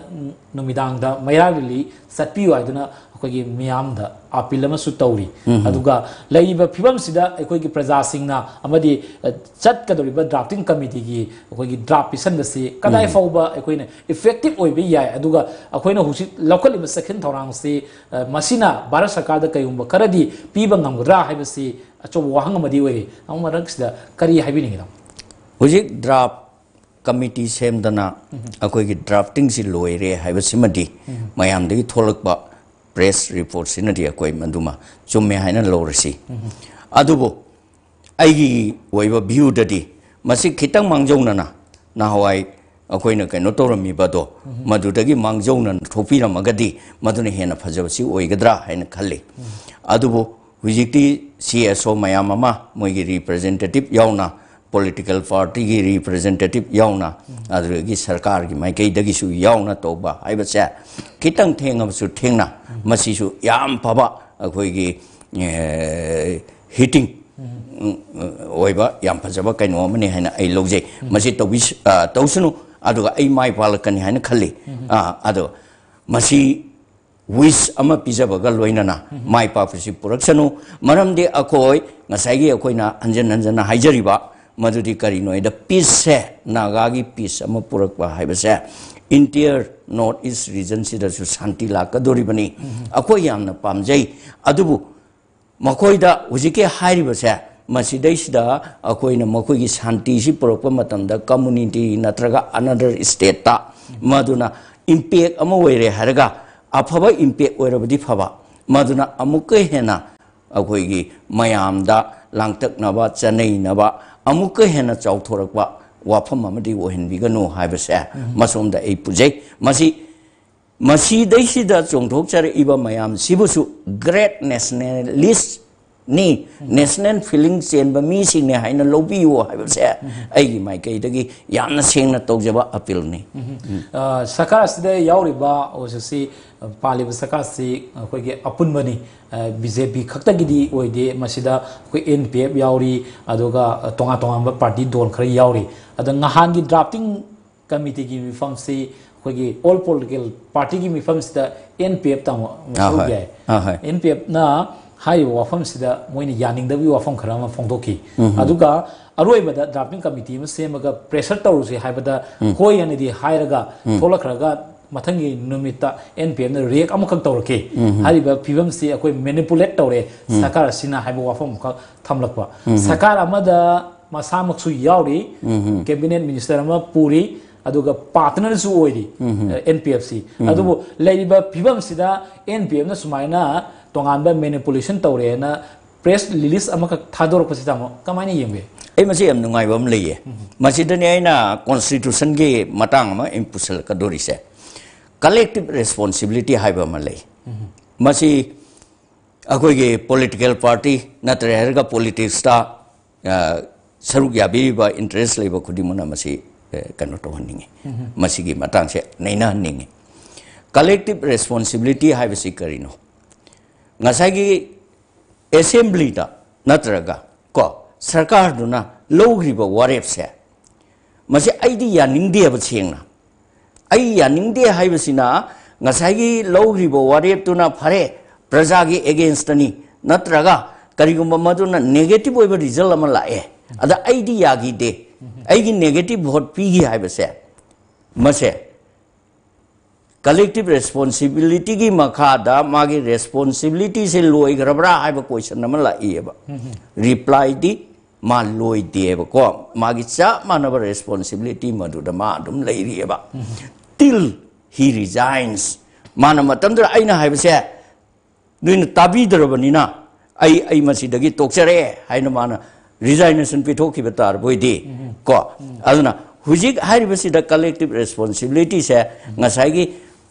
ꯅꯨꯃꯤꯗꯥꯡꯗ ꯃꯩꯔꯥ rally ꯆꯠꯄꯤꯌꯨ ꯍꯥꯏꯗꯨꯅ ꯑꯩꯈꯣꯏꯒꯤ ꯃꯤꯌꯥꯝꯗ appeal ꯑꯃꯁꯨ ꯇꯧꯔꯤ꯫ ꯎꯝ꯫ ꯑꯗꯨꯒ ꯂꯩꯔꯤꯕ ꯐꯤꯕꯝꯁꯤꯗ ꯑꯩꯈꯣꯏꯒꯤ ꯄ꯭ꯔꯖꯥꯁꯤꯡꯅ ꯑꯃꯗꯤ, ꯑ, ꯆꯠꯀꯗꯧꯔꯤꯕ drafting committeeꯒꯤ ꯑꯩꯈꯣꯏꯒꯤ draft ꯄꯤꯁꯟꯕꯁꯤ ꯀꯗꯥꯏ ꯎꯝ꯫ ꯐꯥꯎꯕ ꯑꯩꯈꯣꯏꯅ effective ꯑꯣꯏꯕ ꯌꯥꯏ, ꯑꯗꯨꯒ ꯑꯩꯈꯣꯏꯅ ꯍꯧꯖꯤꯛ ꯂꯧꯈꯠꯂꯤꯕ ꯆꯦꯛꯁꯤꯟ ꯊꯧꯔꯥꯡꯁꯤ, ꯑ, ꯃꯁꯤꯅ ꯚꯥꯔꯠ ꯁꯔꯀꯥꯔꯗ ꯀꯩꯒꯨꯝꯕ ꯈꯔꯗꯤ ꯄꯤꯕ ꯉꯝꯒꯗ꯭ꯔꯥ ꯍꯥꯏꯕꯁꯤ ꯑꯆꯧꯕ ꯋꯥꯍꯪ ꯑꯃꯗꯤ ꯑꯣꯏꯔꯤ꯫ ꯇꯥꯃꯣ, ꯃꯔꯛꯁꯤꯗ ꯀꯔꯤ ꯍꯥꯏꯕꯤꯅꯤꯡꯉꯤ, ꯇꯥꯃꯣ? ꯍꯧꯖꯤꯛ draft committee ꯁꯦꯝꯗꯅ ꯎꯝ꯫ ꯑꯩꯈꯣꯏꯒꯤ draftingꯁꯤ ꯂꯣꯏꯔꯦ ꯍꯥꯏꯕꯁꯤꯃꯗꯤ ꯎꯝ꯫ ꯃꯌꯥꯝꯗꯒꯤ ꯊꯣꯛꯂꯛꯄ press reportꯁꯤꯅꯗꯤ ꯑꯩꯈꯣꯏ ꯃꯗꯨꯃ ꯆꯨꯝꯃꯦ ꯍꯥꯏꯅ ꯂꯧꯔꯁꯤ꯫ ꯎꯝ꯫ ꯑꯗꯨꯕꯨ ꯑꯩꯒꯤ ꯑꯣꯏꯕ ꯚ꯭ꯌꯨꯗꯗꯤ ꯃꯁꯤ ꯈꯤꯇꯪ ꯃꯥꯡꯖꯧꯅꯅ ꯅꯍꯥꯟꯋꯥꯏ ꯑꯩꯈꯣꯏꯅ ꯀꯩꯅꯣ ꯇꯧꯔꯝꯃꯤꯕꯗꯣ, ꯃꯗꯨꯗꯒꯤ ꯃꯥꯡꯖꯧꯅꯅ ꯊꯣꯛꯄꯤꯔꯝꯃꯒꯗꯤ ꯃꯗꯨꯅ ꯍꯦꯟꯅ ꯐꯖꯕꯁꯤ ꯑꯣꯏꯒꯗ꯭ꯔꯥ ꯍꯥꯏꯅ ꯈꯜꯂꯤ꯫ ꯑꯗꯨꯕꯨ ꯍꯧꯖꯤꯛꯇꯤ ꯁꯤ ꯑꯦꯁ ꯑꯣ ꯃꯌꯥꯝ ꯑꯃ, ꯃꯣꯏꯒꯤ ꯔꯤꯄ꯭ꯔꯖꯦꯟꯇꯦꯇꯤꯚ ꯌꯥꯎꯅ, ꯄꯣꯂꯤꯇꯤꯀꯦꯜ ꯄꯥꯔꯇꯤꯒꯤ ꯔꯤꯄ꯭ꯔꯖꯦꯟꯇꯦꯇꯤꯚ ꯌꯥꯎꯅ, ꯑꯗꯨꯗꯒꯤ ꯁꯔꯀꯥꯔꯒꯤ ꯃꯥꯏꯀꯩꯗꯒꯤꯁꯨ ꯌꯥꯎꯅ ꯇꯧꯕ ꯍꯥꯏꯕꯁꯦ, ꯈꯤꯇꯪ ꯊꯦꯡꯉꯕꯁꯨ ꯊꯦꯡꯅ, ꯃꯁꯤꯁꯨ ꯌꯥꯝ ꯐꯕ ꯑꯩꯈꯣꯏꯒꯤ, ꯑꯦ, ꯍꯤꯇꯤꯡ, ꯎꯝ, ꯑꯣꯏꯕ ꯌꯥꯝ ꯐꯖꯕ ꯀꯩꯅꯣ ꯑꯃꯅꯤ ꯍꯥꯏꯅ ꯑꯩ ꯂꯧꯖꯩ꯫ ꯃꯁꯤ ꯇꯧꯕꯤ-, ꯑ, ꯇꯧꯁꯅꯨ, ꯑꯗꯨꯒ ꯑꯩ ꯃꯥꯏ ꯄꯥꯛꯂꯛꯀꯅꯤ ꯍꯥꯏꯅ ꯈꯜꯂꯤ꯫ ꯑ, ꯑꯗꯣ ꯃꯁꯤ ꯋꯤꯁ ꯑꯃ ꯄꯤꯖꯕꯒ ꯂꯣꯏꯅꯅ ꯃꯥꯏ ꯄꯥꯛꯄꯁꯤ ꯄꯨꯔꯛꯁꯅꯨ꯫ ꯃꯔꯝꯗꯤ ꯑꯩꯈꯣꯏ ꯉꯁꯥꯏꯒꯤ ꯑꯩꯈꯣꯏꯅ ꯍꯟꯖꯟ ꯍꯟꯖꯟꯅ ꯍꯥꯏꯖꯔꯤꯕ ꯃꯗꯨꯗꯤ ꯀꯔꯤꯅꯣ ꯍꯥꯏꯗ, ꯄꯤꯁꯁꯦ, ꯅꯥꯒꯥꯒꯤ ꯄꯤꯁ ꯑꯃ ꯄꯨꯔꯛꯄ ꯍꯥꯏꯕꯁꯦ, ꯏꯟꯇꯤꯌꯔ ꯅꯣꯔꯠ ꯏꯁ ꯔꯤꯖꯟꯁꯤꯗꯁꯨ ꯁꯥꯟꯇꯤ ꯂꯥꯛꯀꯗꯧꯔꯤꯕꯅꯤ꯫ ꯑꯩꯈꯣꯏ ꯌꯥꯝꯅ ꯄꯥꯝꯖꯩ꯫ ꯑꯗꯨꯕꯨ ꯃꯈꯣꯏꯗ ꯍꯧꯖꯤꯛꯀꯤ ꯍꯥꯏꯔꯤꯕꯁꯦ, ꯃꯁꯤꯗꯩꯁꯤꯗ ꯑꯩꯈꯣꯏꯅ ꯃꯈꯣꯏꯒꯤ ꯁꯥꯟꯇꯤꯁꯤ ꯄꯨꯔꯛꯄ ꯃꯇꯝꯗ, ꯀꯝꯃꯨꯅꯤꯇꯤ ꯅꯠꯇ꯭ꯔꯒ ꯑꯅꯗꯔ ꯁ꯭ꯇꯦꯠꯇ ꯃꯗꯨꯅ ꯏꯝꯄꯦꯛ ꯑꯃ ꯑꯣꯏꯔꯦ ꯍꯥꯏꯔꯒ, ꯑꯐꯕ ꯏꯝꯄꯦꯛ ꯑꯣꯏꯔꯕꯗꯤ ꯐꯕ, ꯃꯗꯨꯅ ꯑꯃꯨꯛꯀ ꯍꯦꯟꯅ ꯑꯩꯈꯣꯏꯒꯤ ꯃꯌꯥꯝꯗ ꯂꯥꯡꯇꯛꯅꯕ, ꯆꯅꯩꯅꯕ, ꯑꯃꯨꯛꯀ ꯍꯦꯟꯅ ꯆꯥꯎꯊꯣꯔꯛꯄ ꯋꯥꯐꯝ ꯑꯃꯗꯤ ꯑꯣꯏꯍꯟꯕꯤꯒꯅꯨ ꯍꯥꯏꯕꯁꯦ ꯃꯁꯣꯝꯗ ꯑꯩ ꯄꯨꯖꯩ꯫ ꯃꯁꯤ, ꯃꯁꯤꯗꯩꯁꯤꯗ ꯆꯣꯡꯊꯣꯛꯆꯔꯛꯏꯕ ꯃꯌꯥꯝꯁꯤꯕꯨꯁꯨ ꯒ꯭ꯔꯦꯠ ꯅꯦꯁꯅꯦꯂꯤꯁꯅꯤ, ꯅꯦꯁꯅꯦꯜ ꯐꯤꯂꯤꯡ ꯆꯦꯟꯕ ꯃꯤꯁꯤꯡꯅꯤ ꯍꯥꯏꯅ ꯂꯧꯕꯤꯌꯨ ꯍꯥꯏꯕꯁꯦ ꯑꯩꯒꯤ ꯃꯥꯏꯀꯩꯗꯒꯤ ꯌꯥꯝꯅ ꯁꯦꯡꯅ ꯇꯧꯖꯕ ꯑꯄꯤꯜꯅꯤ꯫ ꯑ, ꯁꯔꯀꯥꯔ ꯑꯁꯤꯗ ꯌꯥꯎꯔꯤꯕ ꯍꯧꯖꯤꯛꯁꯤ, ꯑ, ꯄꯥꯜꯂꯤꯕ ꯁꯔꯀꯥꯔꯁꯤ ꯑꯩꯈꯣꯏꯒꯤ ꯑꯄꯨꯟꯕꯅꯤ꯫ ꯕꯤ ꯖꯦ ꯄꯤ ꯈꯛꯇꯒꯤꯗꯤ ꯑꯣꯏꯗꯦ꯫ ꯃꯁꯤꯗ ꯑꯩꯈꯣꯏ ꯑꯦꯟ ꯄꯤ ꯑꯦꯐ ꯌꯥꯎꯔꯤ, ꯑꯗꯨꯒ, ꯑ, ꯇꯣꯉꯥꯟ ꯇꯣꯉꯥꯟꯕ ꯄꯥꯔꯇꯤ ꯗꯣꯜ ꯈꯔ ꯌꯥꯎꯔꯤ꯫ ꯑꯗ ꯉꯍꯥꯟꯒꯤ ꯗ꯭ꯔꯥꯐꯇꯤꯡ ꯀꯃꯤꯇꯤꯒꯤ ꯃꯤꯐꯝꯁꯤ ꯑꯩꯈꯣꯏꯒꯤ ꯑꯣꯜ ꯄꯣꯂꯤꯇꯤꯀꯦꯜ ꯄꯥꯔꯇꯤꯒꯤ ꯃꯤꯐꯝꯁꯤꯗ ꯑꯦꯟ ꯄꯤ ꯑꯦꯐ ꯇꯥꯃꯣ ꯑꯥ, ꯁꯔꯨꯛ ꯍꯣꯏ꯫ ꯌꯥꯏ꯫ ꯑꯥ, ꯍꯣꯏ꯫ ꯑꯦꯟ ꯄꯤ ꯑꯦꯐꯅ ꯍꯥꯏꯔꯤꯕ ꯋꯥꯐꯝꯁꯤꯗ ꯃꯣꯏꯅ ꯌꯥꯅꯤꯡꯗꯕꯒꯤ ꯋꯥꯐꯝ ꯈꯔ ꯑꯃ ꯐꯣꯡꯗꯣꯛꯈꯤ꯫ ꯑꯗꯨꯒ ꯑꯔꯣꯏꯕꯗ ꯗ꯭ꯔꯥꯐꯇꯤꯡ ꯀꯃꯤꯇꯤ ꯑꯃ ꯁꯦꯝꯃꯒ ꯄ꯭ꯔꯦꯁꯔ ꯇꯧꯔꯨꯁꯤ ꯍꯥꯏꯕꯗ ꯍꯣꯏ ꯍꯥꯏꯅꯗꯤ ꯍꯥꯏꯔꯒ ꯊꯣꯛꯂꯛꯈ꯭ꯔꯒ ꯃꯊꯪꯒꯤ ꯅꯨꯃꯤꯠꯇ ꯑꯦꯟ ꯄꯤ ꯑꯦꯐꯅ ꯔꯤꯌꯦꯛ ꯑꯃꯈꯛ ꯇꯧꯔꯛꯈꯤ꯫ ꯍꯥꯏꯔꯤꯕ ꯐꯤꯕꯝꯁꯤ ꯑꯩꯈꯣꯏ ꯃꯦꯅꯤꯄꯨꯂꯦꯠ ꯇꯧꯔꯦ ꯁꯔꯀꯥꯔ ꯑꯁꯤꯅ ꯍꯥꯏꯕ ꯋꯥꯐꯝ ꯑꯃꯈꯛ ꯊꯝꯂꯛꯄ꯫ ꯁꯔꯀꯥꯔ ꯑꯃꯗ ꯃꯁꯥꯃꯛꯁꯨ ꯌꯥꯎꯔꯤ, ꯀꯦꯕꯤꯅꯦꯠ ꯃꯤꯅꯤꯁꯇꯔ ꯑꯃ ꯄꯨꯔꯤ, ꯑꯗꯨꯒ ꯄꯥꯔꯠꯅꯔꯁꯨ ꯑꯣꯏꯔꯤ ꯑꯦꯟ ꯄꯤ ꯑꯦꯐ ꯁꯤ꯫ ꯑꯗꯨꯕꯨ ꯂꯩꯔꯤꯕ ꯐꯤꯕꯝꯁꯤꯗ ꯑꯦꯟ ꯄꯤ ꯑꯦꯐꯅ ꯁꯨꯃꯥꯏꯅ ꯇꯣꯉꯥꯟꯕ ꯃꯦꯅꯤꯄꯨꯂꯦꯁꯟ ꯇꯧꯔꯦꯅ ꯄ꯭ꯔꯦꯁ ꯔꯤꯂꯤꯁ ꯑꯃꯈꯛ ꯊꯥꯗꯣꯔꯛꯄꯁꯤꯗ ꯑꯃꯨꯛ ꯀꯃꯥꯏꯅ ꯌꯦꯡꯕꯤ? ꯑꯩ ꯃꯁꯤ ꯌꯥꯝ ꯅꯨꯡꯉꯥꯏꯕ ꯑꯃ ꯂꯩꯌꯦ꯫ ꯃꯁꯤꯗꯅꯦ ꯑꯩꯅ ꯀꯣꯟꯁꯇꯤꯇ꯭ꯌꯨꯁꯟꯒꯤ ꯃꯇꯥꯡ ꯑꯃ ꯑꯩꯅ ꯄꯨꯁꯜꯂꯛꯀꯗꯣꯔꯤꯁꯦ꯫ ꯀꯂꯦꯛꯇꯤꯚ ꯔꯦꯁꯄꯣꯟꯁꯤꯕꯤꯂꯤꯇꯤ ꯍꯥꯏꯕ ꯑꯃ ꯂꯩ꯫ ꯃꯁꯤ ꯑꯩꯈꯣꯏꯒꯤ ꯄꯣꯂꯤꯇꯤꯀꯦꯜ ꯄꯥꯔꯇꯤ ꯅꯠꯇ꯭ꯔꯦ ꯍꯥꯏꯔꯒ ꯄꯣꯂꯤꯇꯤꯛꯁꯇ ꯁꯔꯨꯛ ꯌꯥꯕꯤꯔꯤꯕ ꯏꯟꯇꯔꯦꯁ ꯂꯩꯕ ꯈꯨꯗꯤꯡꯃꯛꯅ ꯃꯁꯤ ꯀꯩꯅꯣ ꯇꯧꯍꯟꯅꯤꯡꯉꯤ꯫ ꯃꯁꯤꯒꯤ ꯃꯇꯥꯡꯁꯦ ꯅꯩꯅꯍꯟꯅꯤꯡꯉꯤ꯫ ꯀꯂꯦꯛꯇꯤꯚ ꯔꯦꯁꯄꯣꯟꯁꯤꯕꯤꯂꯤꯇꯤ ꯍꯥꯏꯕꯁꯤ ꯀꯔꯤꯅꯣ? ꯉꯁꯥꯏꯒꯤ ꯑꯦꯁꯦꯝꯕ꯭ꯂꯤꯗ ꯅꯠꯇ꯭ꯔꯒ ꯀꯣ ꯁꯔꯀꯥꯔꯗꯨꯅ ꯂꯧꯈ꯭ꯔꯤꯕ ꯋꯥꯔꯦꯞꯁꯦ, ꯃꯁꯤ ꯑꯩꯗꯤ ꯌꯥꯅꯤꯡꯗꯦꯕ꯫ ꯁꯦꯡꯅ ꯑꯩ ꯌꯥꯅꯤꯡꯗꯦ ꯍꯥꯏꯕꯁꯤꯅ ꯉꯁꯥꯏꯒꯤ ꯂꯧꯈ꯭ꯔꯤꯕ ꯋꯥꯔꯦꯞꯇꯨꯅ ꯐꯔꯦ, ꯄ꯭ꯔꯖꯥꯒꯤ ꯑꯦꯒꯦꯟꯁꯇꯅꯤ, ꯅꯠꯇ꯭ꯔꯒ ꯀꯔꯤꯒꯨꯝꯕ ꯃꯗꯨꯅ ꯅꯦꯒꯦꯇꯤꯚ ꯑꯣꯏꯕ ꯔꯤꯖꯜ ꯑꯃ ꯂꯥꯛꯑꯦ, ꯑꯗ ꯑꯩꯗꯤ ꯌꯥꯈꯤꯗꯦ, ꯑꯩꯒꯤ ꯅꯦꯒꯦꯇꯤꯚ ꯚꯣꯠ ꯄꯤꯈꯤ ꯍꯥꯏꯕꯁꯦ, ꯃꯁꯦ ꯀꯂꯦꯛꯇꯤꯚ ꯔꯦꯁꯄꯣꯟꯁꯤꯕꯤꯂꯤꯇꯤꯒꯤ ꯃꯈꯥꯗ ꯃꯥꯒꯤ ꯔꯦꯁꯄꯣꯟꯁꯤꯕꯤꯂꯤꯇꯤꯁꯦ ꯂꯣꯏꯈ꯭ꯔꯕ꯭ꯔꯥ ꯍꯥꯏꯕ ꯀꯣꯏꯁꯟ ꯑꯃ ꯂꯥꯛꯏꯑꯕ꯫ ꯔꯤꯄ꯭ꯂꯥꯏꯗꯤ ꯃꯥ ꯂꯣꯏꯗꯦꯕꯀꯣ꯫ ꯃꯥꯒꯤ ꯆꯞ ꯃꯥꯟꯅꯕ ꯔꯦꯁꯄꯣꯟꯁꯤꯕꯤꯂꯤꯇꯤ ꯃꯗꯨꯗ ꯃꯥ ꯑꯗꯨꯝ ꯂꯩꯔꯤꯑꯕ꯫ Till he resigns, ꯃꯥꯅ ꯃꯇꯝꯗꯨꯗ ꯑꯩꯅ ꯍꯥꯏꯕꯁꯦ ꯅꯣꯏꯅ ꯇꯥꯕꯤꯗ꯭ꯔꯕꯅꯤꯅ ꯑꯩ ꯑꯩ ꯃꯁꯤꯗꯒꯤ ꯇꯣꯛꯆꯔꯦ ꯍꯥꯏꯅ ꯃꯥꯅ ꯔꯤꯖꯥꯏꯅꯦꯁꯟ ꯄꯤꯊꯣꯛꯈꯤꯕ ꯇꯥꯔꯕ ꯑꯣꯏꯗꯤ ꯀꯣ꯫ ꯑꯗꯨꯅ ꯍꯧꯖꯤꯛ ꯍꯥꯏꯔꯤꯕꯁꯤꯗ ꯀꯂꯦꯛꯇꯤꯚ ꯔꯦꯁꯄꯣꯟꯁꯤꯕꯤꯂꯤꯇꯤꯁꯦ ꯉꯁꯥꯏꯒꯤ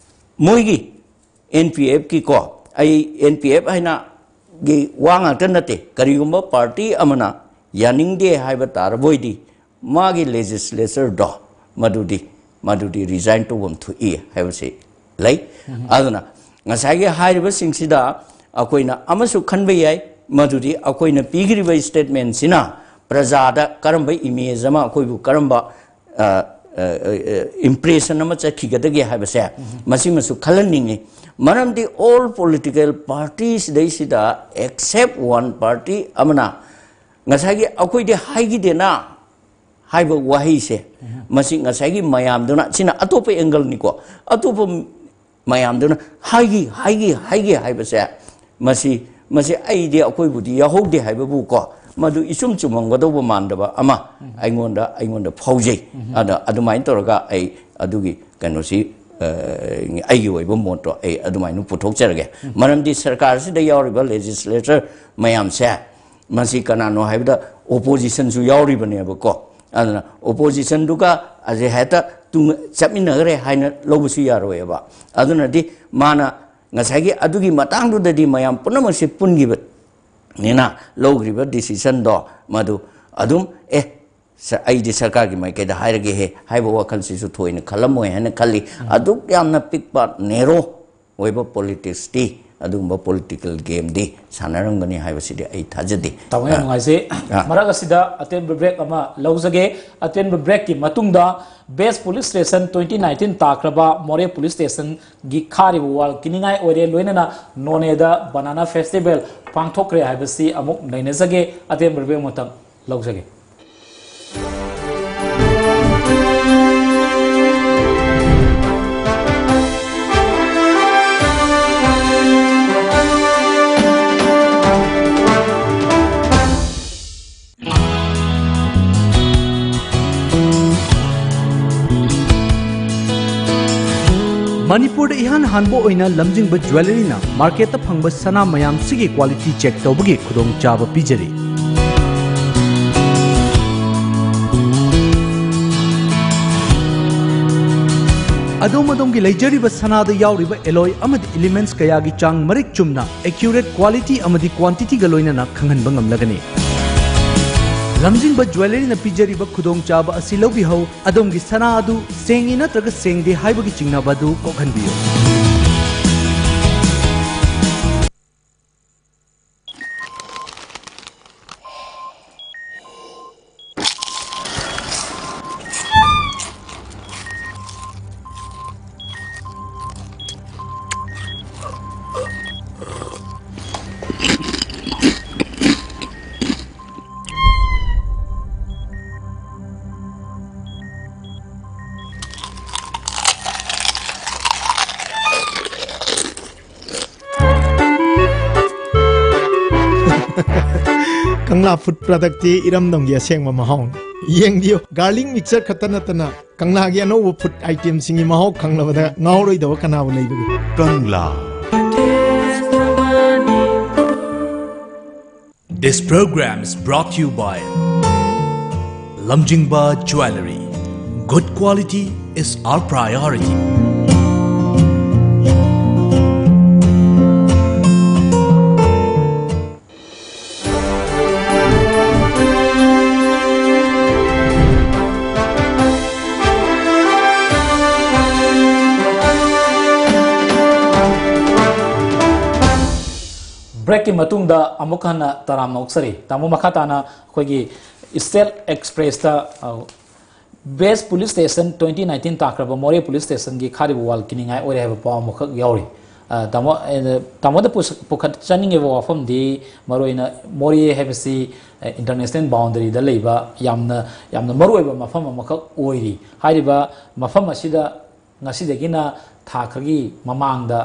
ꯃꯣꯏꯒꯤ ꯑꯦꯟ ꯄꯤ ꯑꯦꯐꯀꯤ ꯀꯣ, ꯑꯩ ꯑꯦꯟ ꯄꯤ ꯑꯦꯐ ꯍꯥꯏꯅ ꯒꯤ ꯋꯥ ꯉꯥꯛꯇ ꯅꯠꯇꯦ, ꯀꯔꯤꯒꯨꯝꯕ ꯄꯥꯔꯇꯤ ꯑꯃꯅ ꯌꯥꯅꯤꯡꯗꯦ ꯍꯥꯏꯕ ꯇꯥꯔꯕ ꯑꯣꯏꯗꯤ ꯃꯥꯒꯤ ꯂꯦꯖꯤꯁꯂꯦꯆꯔꯗꯣ ꯃꯗꯨꯗꯤ ꯃꯗꯨꯗꯤ ꯔꯤꯖꯥꯏꯟ ꯇꯧꯐꯝ ꯊꯣꯛꯏ ꯍꯥꯏꯕꯁꯤ ꯂꯩ꯫ ꯑꯗꯨꯅ ꯉꯁꯥꯏꯒꯤ ꯍꯥꯏꯔꯤꯕꯁꯤꯡꯁꯤꯗ ꯑꯩꯈꯣꯏꯅ ꯑꯃꯁꯨ ꯈꯟꯕ ꯌꯥꯏ, ꯃꯗꯨꯗꯤ ꯑꯩꯈꯣꯏꯅ ꯄꯤꯈ꯭ꯔꯤꯕ ꯁ꯭ꯇꯦꯠꯃꯦꯟꯁꯤꯅ ꯄ꯭ꯔꯖꯥꯗ ꯀꯔꯝꯕ ꯏꯃꯦꯖ ꯑꯃ, ꯑꯩꯈꯣꯏꯕꯨ ꯀꯔꯝꯕ ꯏꯝꯄ꯭ꯔꯦꯁꯟ ꯑꯃ ꯆꯠꯈꯤꯒꯗꯒꯦ ꯍꯥꯏꯕꯁꯦ ꯃꯁꯤꯃꯁꯨ ꯈꯜꯍꯟꯅꯤꯡꯉꯤ꯫ ꯃꯔꯝꯗꯤ ꯑꯣꯜ ꯄꯣꯂꯤꯇꯤꯀꯦꯜ ꯄꯥꯔꯇꯤ ꯁꯤꯗꯩꯁꯤꯗ ꯑꯦꯛꯁꯦꯞ ꯋꯥꯟ ꯄꯥꯔꯇꯤ ꯑꯃꯅ ꯉꯁꯥꯏꯒꯤ "ꯑꯩꯈꯣꯏꯗꯤ ꯍꯥꯏꯈꯤꯗꯦꯅ" ꯍꯥꯏꯕ ꯋꯥꯍꯩꯁꯦ, ꯃꯁꯤ ꯉꯁꯥꯏꯒꯤ ꯃꯌꯥꯝꯗꯨꯅ, ꯁꯤꯅ ꯑꯇꯣꯞꯄ ꯑꯦꯡꯒꯜꯅꯤꯀꯣ, ꯑꯇꯣꯞꯄ ꯃꯌꯥꯝꯗꯨꯅ "ꯍꯥꯏꯈꯤ, ꯍꯥꯏꯈꯤ, ꯍꯥꯏꯈꯤ" ꯍꯥꯏꯕꯁꯦ, ꯃꯁꯤ ꯃꯁꯤ ꯑꯩꯗꯤ, ꯑꯩꯈꯣꯏꯕꯨꯗꯤ ꯌꯥꯎꯍꯧꯗꯦ ꯍꯥꯏꯕꯕꯨ ꯀꯣ, ꯃꯗꯨ ꯏꯆꯨꯝ ꯆꯨꯝꯃꯝꯒꯗꯧꯕ ꯃꯥꯟꯗꯕ ꯑꯃ ꯑꯩꯉꯣꯟꯗ ꯑꯩꯉꯣꯟꯗ ꯐꯥꯎꯖꯩ꯫ ꯑꯗ ꯑꯗꯨꯃꯥꯏꯅ ꯇꯧꯔꯒ ꯑꯩ ꯑꯗꯨꯒꯤ ꯀꯩꯅꯣꯁꯤ ꯑꯩꯒꯤ ꯑꯣꯏꯕ ꯃꯣꯠꯇꯣ ꯑꯩ ꯑꯗꯨꯃꯥꯏꯅ ꯄꯨꯊꯣꯛꯆꯔꯒꯦ꯫ ꯃꯔꯝꯗꯤ ꯁꯔꯀꯥꯔꯁꯤꯗ ꯌꯥꯎꯔꯤꯕ ꯂꯦꯖꯤꯁꯂꯦꯇꯔ ꯃꯌꯥꯝꯁꯦ, ꯃꯁꯤ ꯀꯅꯥꯅꯣ ꯍꯥꯏꯕꯗ ꯑꯣꯄꯣꯖꯤꯁꯟꯁꯨ ꯌꯥꯎꯔꯤꯕꯅꯦꯕꯀꯣ꯫ ꯑꯗꯨꯅ ꯑꯣꯄꯣꯖꯤꯁꯟꯗꯨꯒ ꯑꯁꯤ ꯍꯦꯛꯇ ꯇꯨꯡ ꯆꯠꯃꯤꯟꯅꯈ꯭ꯔꯦ ꯍꯥꯏꯅ ꯂꯧꯕꯁꯨ ꯌꯥꯔꯣꯏꯑꯕ꯫ ꯑꯗꯨꯅꯗꯤ ꯃꯥꯅ ꯉꯁꯥꯏꯒꯤ ꯑꯗꯨꯒꯤ ꯃꯇꯥꯡꯗꯨꯗꯗꯤ ꯃꯌꯥꯝ ꯄꯨꯝꯅꯃꯛꯁꯦ ꯄꯨꯟꯈꯤꯕꯅꯤꯅ ꯂꯧꯈ꯭ꯔꯤꯕ ꯗꯤꯁꯤꯖꯟꯗꯣ ꯃꯗꯨ ꯑꯗꯨꯝ, ꯑꯦ, ꯁ-, ꯑꯩꯗꯤ ꯁꯔꯀꯥꯔꯒꯤ ꯃꯥꯏꯀꯩꯗ ꯍꯥꯏꯔꯒꯦꯍꯦ ꯍꯥꯏꯕ ꯋꯥꯈꯜꯁꯤꯁꯨ ꯊꯣꯏꯅ ꯈꯜꯂꯝꯃꯣꯏ ꯍꯥꯏꯅ ꯈꯜꯂꯤ꯫ ꯑꯗꯨꯛ ꯌꯥꯝꯅ ꯄꯤꯛꯄ, ꯅꯦꯔꯣ ꯑꯣꯏꯕ ꯄꯣꯂꯤꯇꯤꯛꯁꯇꯤ, ꯑꯗꯨꯒꯨꯝꯕ ꯄꯣꯂꯤꯇꯤꯀꯦꯜ ꯒꯦꯝꯗꯤ ꯁꯥꯟꯅꯔꯝꯒꯅꯤ ꯍꯥꯏꯕꯁꯤꯗꯤ ꯑꯩ ꯊꯥꯖꯗꯦ꯫ ꯇꯥꯃꯣ, ꯌꯥꯝ ꯑ, ꯅꯨꯡꯉꯥꯏꯖꯩ꯫ ꯑ꯫ ꯃꯔꯛ ꯑꯁꯤꯗ ꯑꯇꯦꯟꯕ ꯕ꯭ꯔꯦꯛ ꯑꯃ ꯂꯧꯖꯒꯦ꯫ ꯑꯇꯦꯟꯕ ꯕ꯭ꯔꯦꯛꯀꯤ ꯃꯇꯨꯡꯗ ꯕꯦꯁ ꯄꯨꯂꯤꯁ ꯁ꯭ꯇꯦꯁꯟ twenty nineteen ꯇꯥꯈ꯭ꯔꯕ ꯃꯣꯔꯦ ꯄꯨꯂꯤꯁ ꯁ꯭ꯇꯦꯁꯟꯒꯤ ꯈꯥꯔꯤꯕ ꯋꯥꯜ ꯀꯤꯅꯤꯡꯉꯥꯏ ꯑꯣꯏꯔꯦ꯫ ꯂꯣꯏꯅꯅ ꯅꯣꯅꯦꯗ ꯕꯅꯥꯅꯥ ꯐꯦꯁꯇꯤꯚꯦꯜ ꯄꯥꯡꯊꯣꯛꯈ꯭ꯔꯦ ꯍꯥꯏꯕꯁꯤ ꯑꯃꯨꯛ ꯅꯩꯅꯖꯒꯦ꯫ ꯑꯇꯦꯟꯕ ꯕ꯭ꯔꯦꯛ ꯃꯇꯝ ꯂꯧꯖꯒꯦ꯫ ꯃꯅꯤꯄꯨꯔꯗ ꯏꯍꯥꯟ ꯍꯥꯟꯕ ꯑꯣꯏꯅ ꯂꯝꯖꯤꯡꯕ ꯖ꯭ꯋꯦꯂꯔꯤꯅ ꯃꯥꯔꯀꯦꯠꯇ ꯐꯪꯕ ꯁꯅꯥ ꯃꯌꯥꯝꯁꯤꯒꯤ ꯀ꯭ꯋꯥꯂꯤꯇꯤ ꯆꯦꯛ ꯇꯧꯕꯒꯤ ꯈꯨꯗꯣꯡꯆꯥꯕ ꯄꯤꯖꯔꯤ꯫ ꯑꯗꯣꯝ ꯑꯗꯣꯝꯒꯤ ꯂꯩꯖꯔꯤꯕ ꯁꯅꯥꯗ ꯌꯥꯎꯔꯤꯕ ꯑꯦꯂꯣꯏ ꯑꯃꯗꯤ ꯏꯂꯤꯃꯦꯟꯠꯁ ꯀꯌꯥꯒꯤ ꯆꯥꯡ ꯃꯔꯤꯛ ꯆꯨꯝꯅ, ꯑꯦꯀ꯭ꯌꯨꯔꯦꯠ ꯀ꯭ꯋꯥꯂꯤꯇꯤ ꯑꯃꯗꯤ ꯀ꯭ꯋꯥꯟꯇꯤꯇꯤꯒ ꯂꯣꯏꯅꯅ ꯈꯪꯍꯟꯕ ꯉꯝꯂꯒꯅꯤ꯫ ꯂꯝꯖꯤꯡꯕ ꯖ꯭ꯋꯦꯂꯔꯤꯅ ꯄꯤꯖꯔꯤꯕ ꯈꯨꯗꯣꯡꯆꯥꯕ ꯑꯁꯤ ꯂꯧꯕꯤꯍꯧ꯫ ꯑꯗꯣꯝꯒꯤ ꯁꯅꯥ ꯑꯗꯨ ꯁꯦꯡꯉꯤ ꯅꯠꯇ꯭ꯔꯒ ꯁꯦꯡꯗꯦ ꯍꯥꯏꯕꯒꯤ ꯆꯤꯡꯅꯕ ꯑꯗꯨ ꯀꯣꯛꯍꯟꯕꯤꯌꯨ꯫ ꯀꯪꯂꯥ ꯐꯨꯗ ꯄ꯭ꯔꯗꯛꯇꯤ ꯏꯔꯝꯗꯝꯒꯤ ꯑꯁꯦꯡꯕ ꯃꯍꯥꯎꯅꯤ꯫ ꯌꯦꯡꯕꯤꯌꯨ, ꯒꯥꯔꯂꯤꯛ ꯃꯤꯛꯆꯔ ꯈꯛꯇ ꯅꯠꯇꯅ ꯀꯪꯂꯥꯒꯤ ꯑꯅꯧꯕ ꯐꯨꯗ ꯑꯥꯏꯇꯦꯝꯁꯤꯡꯒꯤ ꯃꯍꯥꯎ ꯈꯪꯂꯕꯗ ꯉꯥꯎꯔꯣꯏꯗꯕ ꯀꯅꯥꯕꯨ ꯂꯩꯕꯒꯦ? ꯀꯪꯂꯥ꯫ This program is brought to you by Lamjingba Jewellery. Good quality is our priority. Breakꯀꯤ ꯃꯇꯨꯡꯗ ꯑꯃꯨꯛ ꯍꯟꯅ ꯇꯔꯥꯝꯅ ꯑꯣꯛꯆꯔꯤ꯫ ꯇꯥꯃꯣ, ꯃꯈꯥ ꯇꯥꯅ ꯑꯩꯈꯣꯏꯒꯤ State Expressꯇ, ꯑ, Best Police Station twenty nineteen ꯇꯥꯈ꯭ꯔꯕ ꯃꯣꯔꯦ Police Stationꯒꯤ ꯈꯥꯔꯤꯕ ꯋꯥꯜ ꯀꯤꯅꯤꯡꯉꯥꯏ ꯑꯣꯏꯔꯦ ꯍꯥꯏꯕ ꯄꯥꯎ ꯑꯃꯈꯛ ꯌꯥꯎꯔꯤ꯫ ꯑ, ꯇꯥꯃꯣ, ꯑ, ꯇꯥꯃꯣꯗ ꯄꯨꯁ-, ꯄꯨꯈꯠꯆꯅꯤꯡꯉꯤꯕ ꯋꯥꯐꯝꯗꯤ ꯃꯔꯨꯑꯣꯏꯅ ꯃꯣꯔꯦ ꯍꯥꯏꯕꯁꯤ, ꯑ, international boundaryꯗ ꯂꯩꯕ ꯌꯥꯝꯅ, ꯌꯥꯝꯅ ꯃꯔꯨꯑꯣꯏꯕ ꯃꯐꯝ ꯑꯃꯈꯛ ꯑꯣꯏꯔꯤ꯫ ꯍꯥꯏꯔꯤꯕ ꯃꯐꯝ ꯑꯁꯤꯗ ꯉꯁꯤꯗꯒꯤꯅ ꯊꯥ ꯈꯔꯒꯤ ꯃꯃꯥꯡꯗ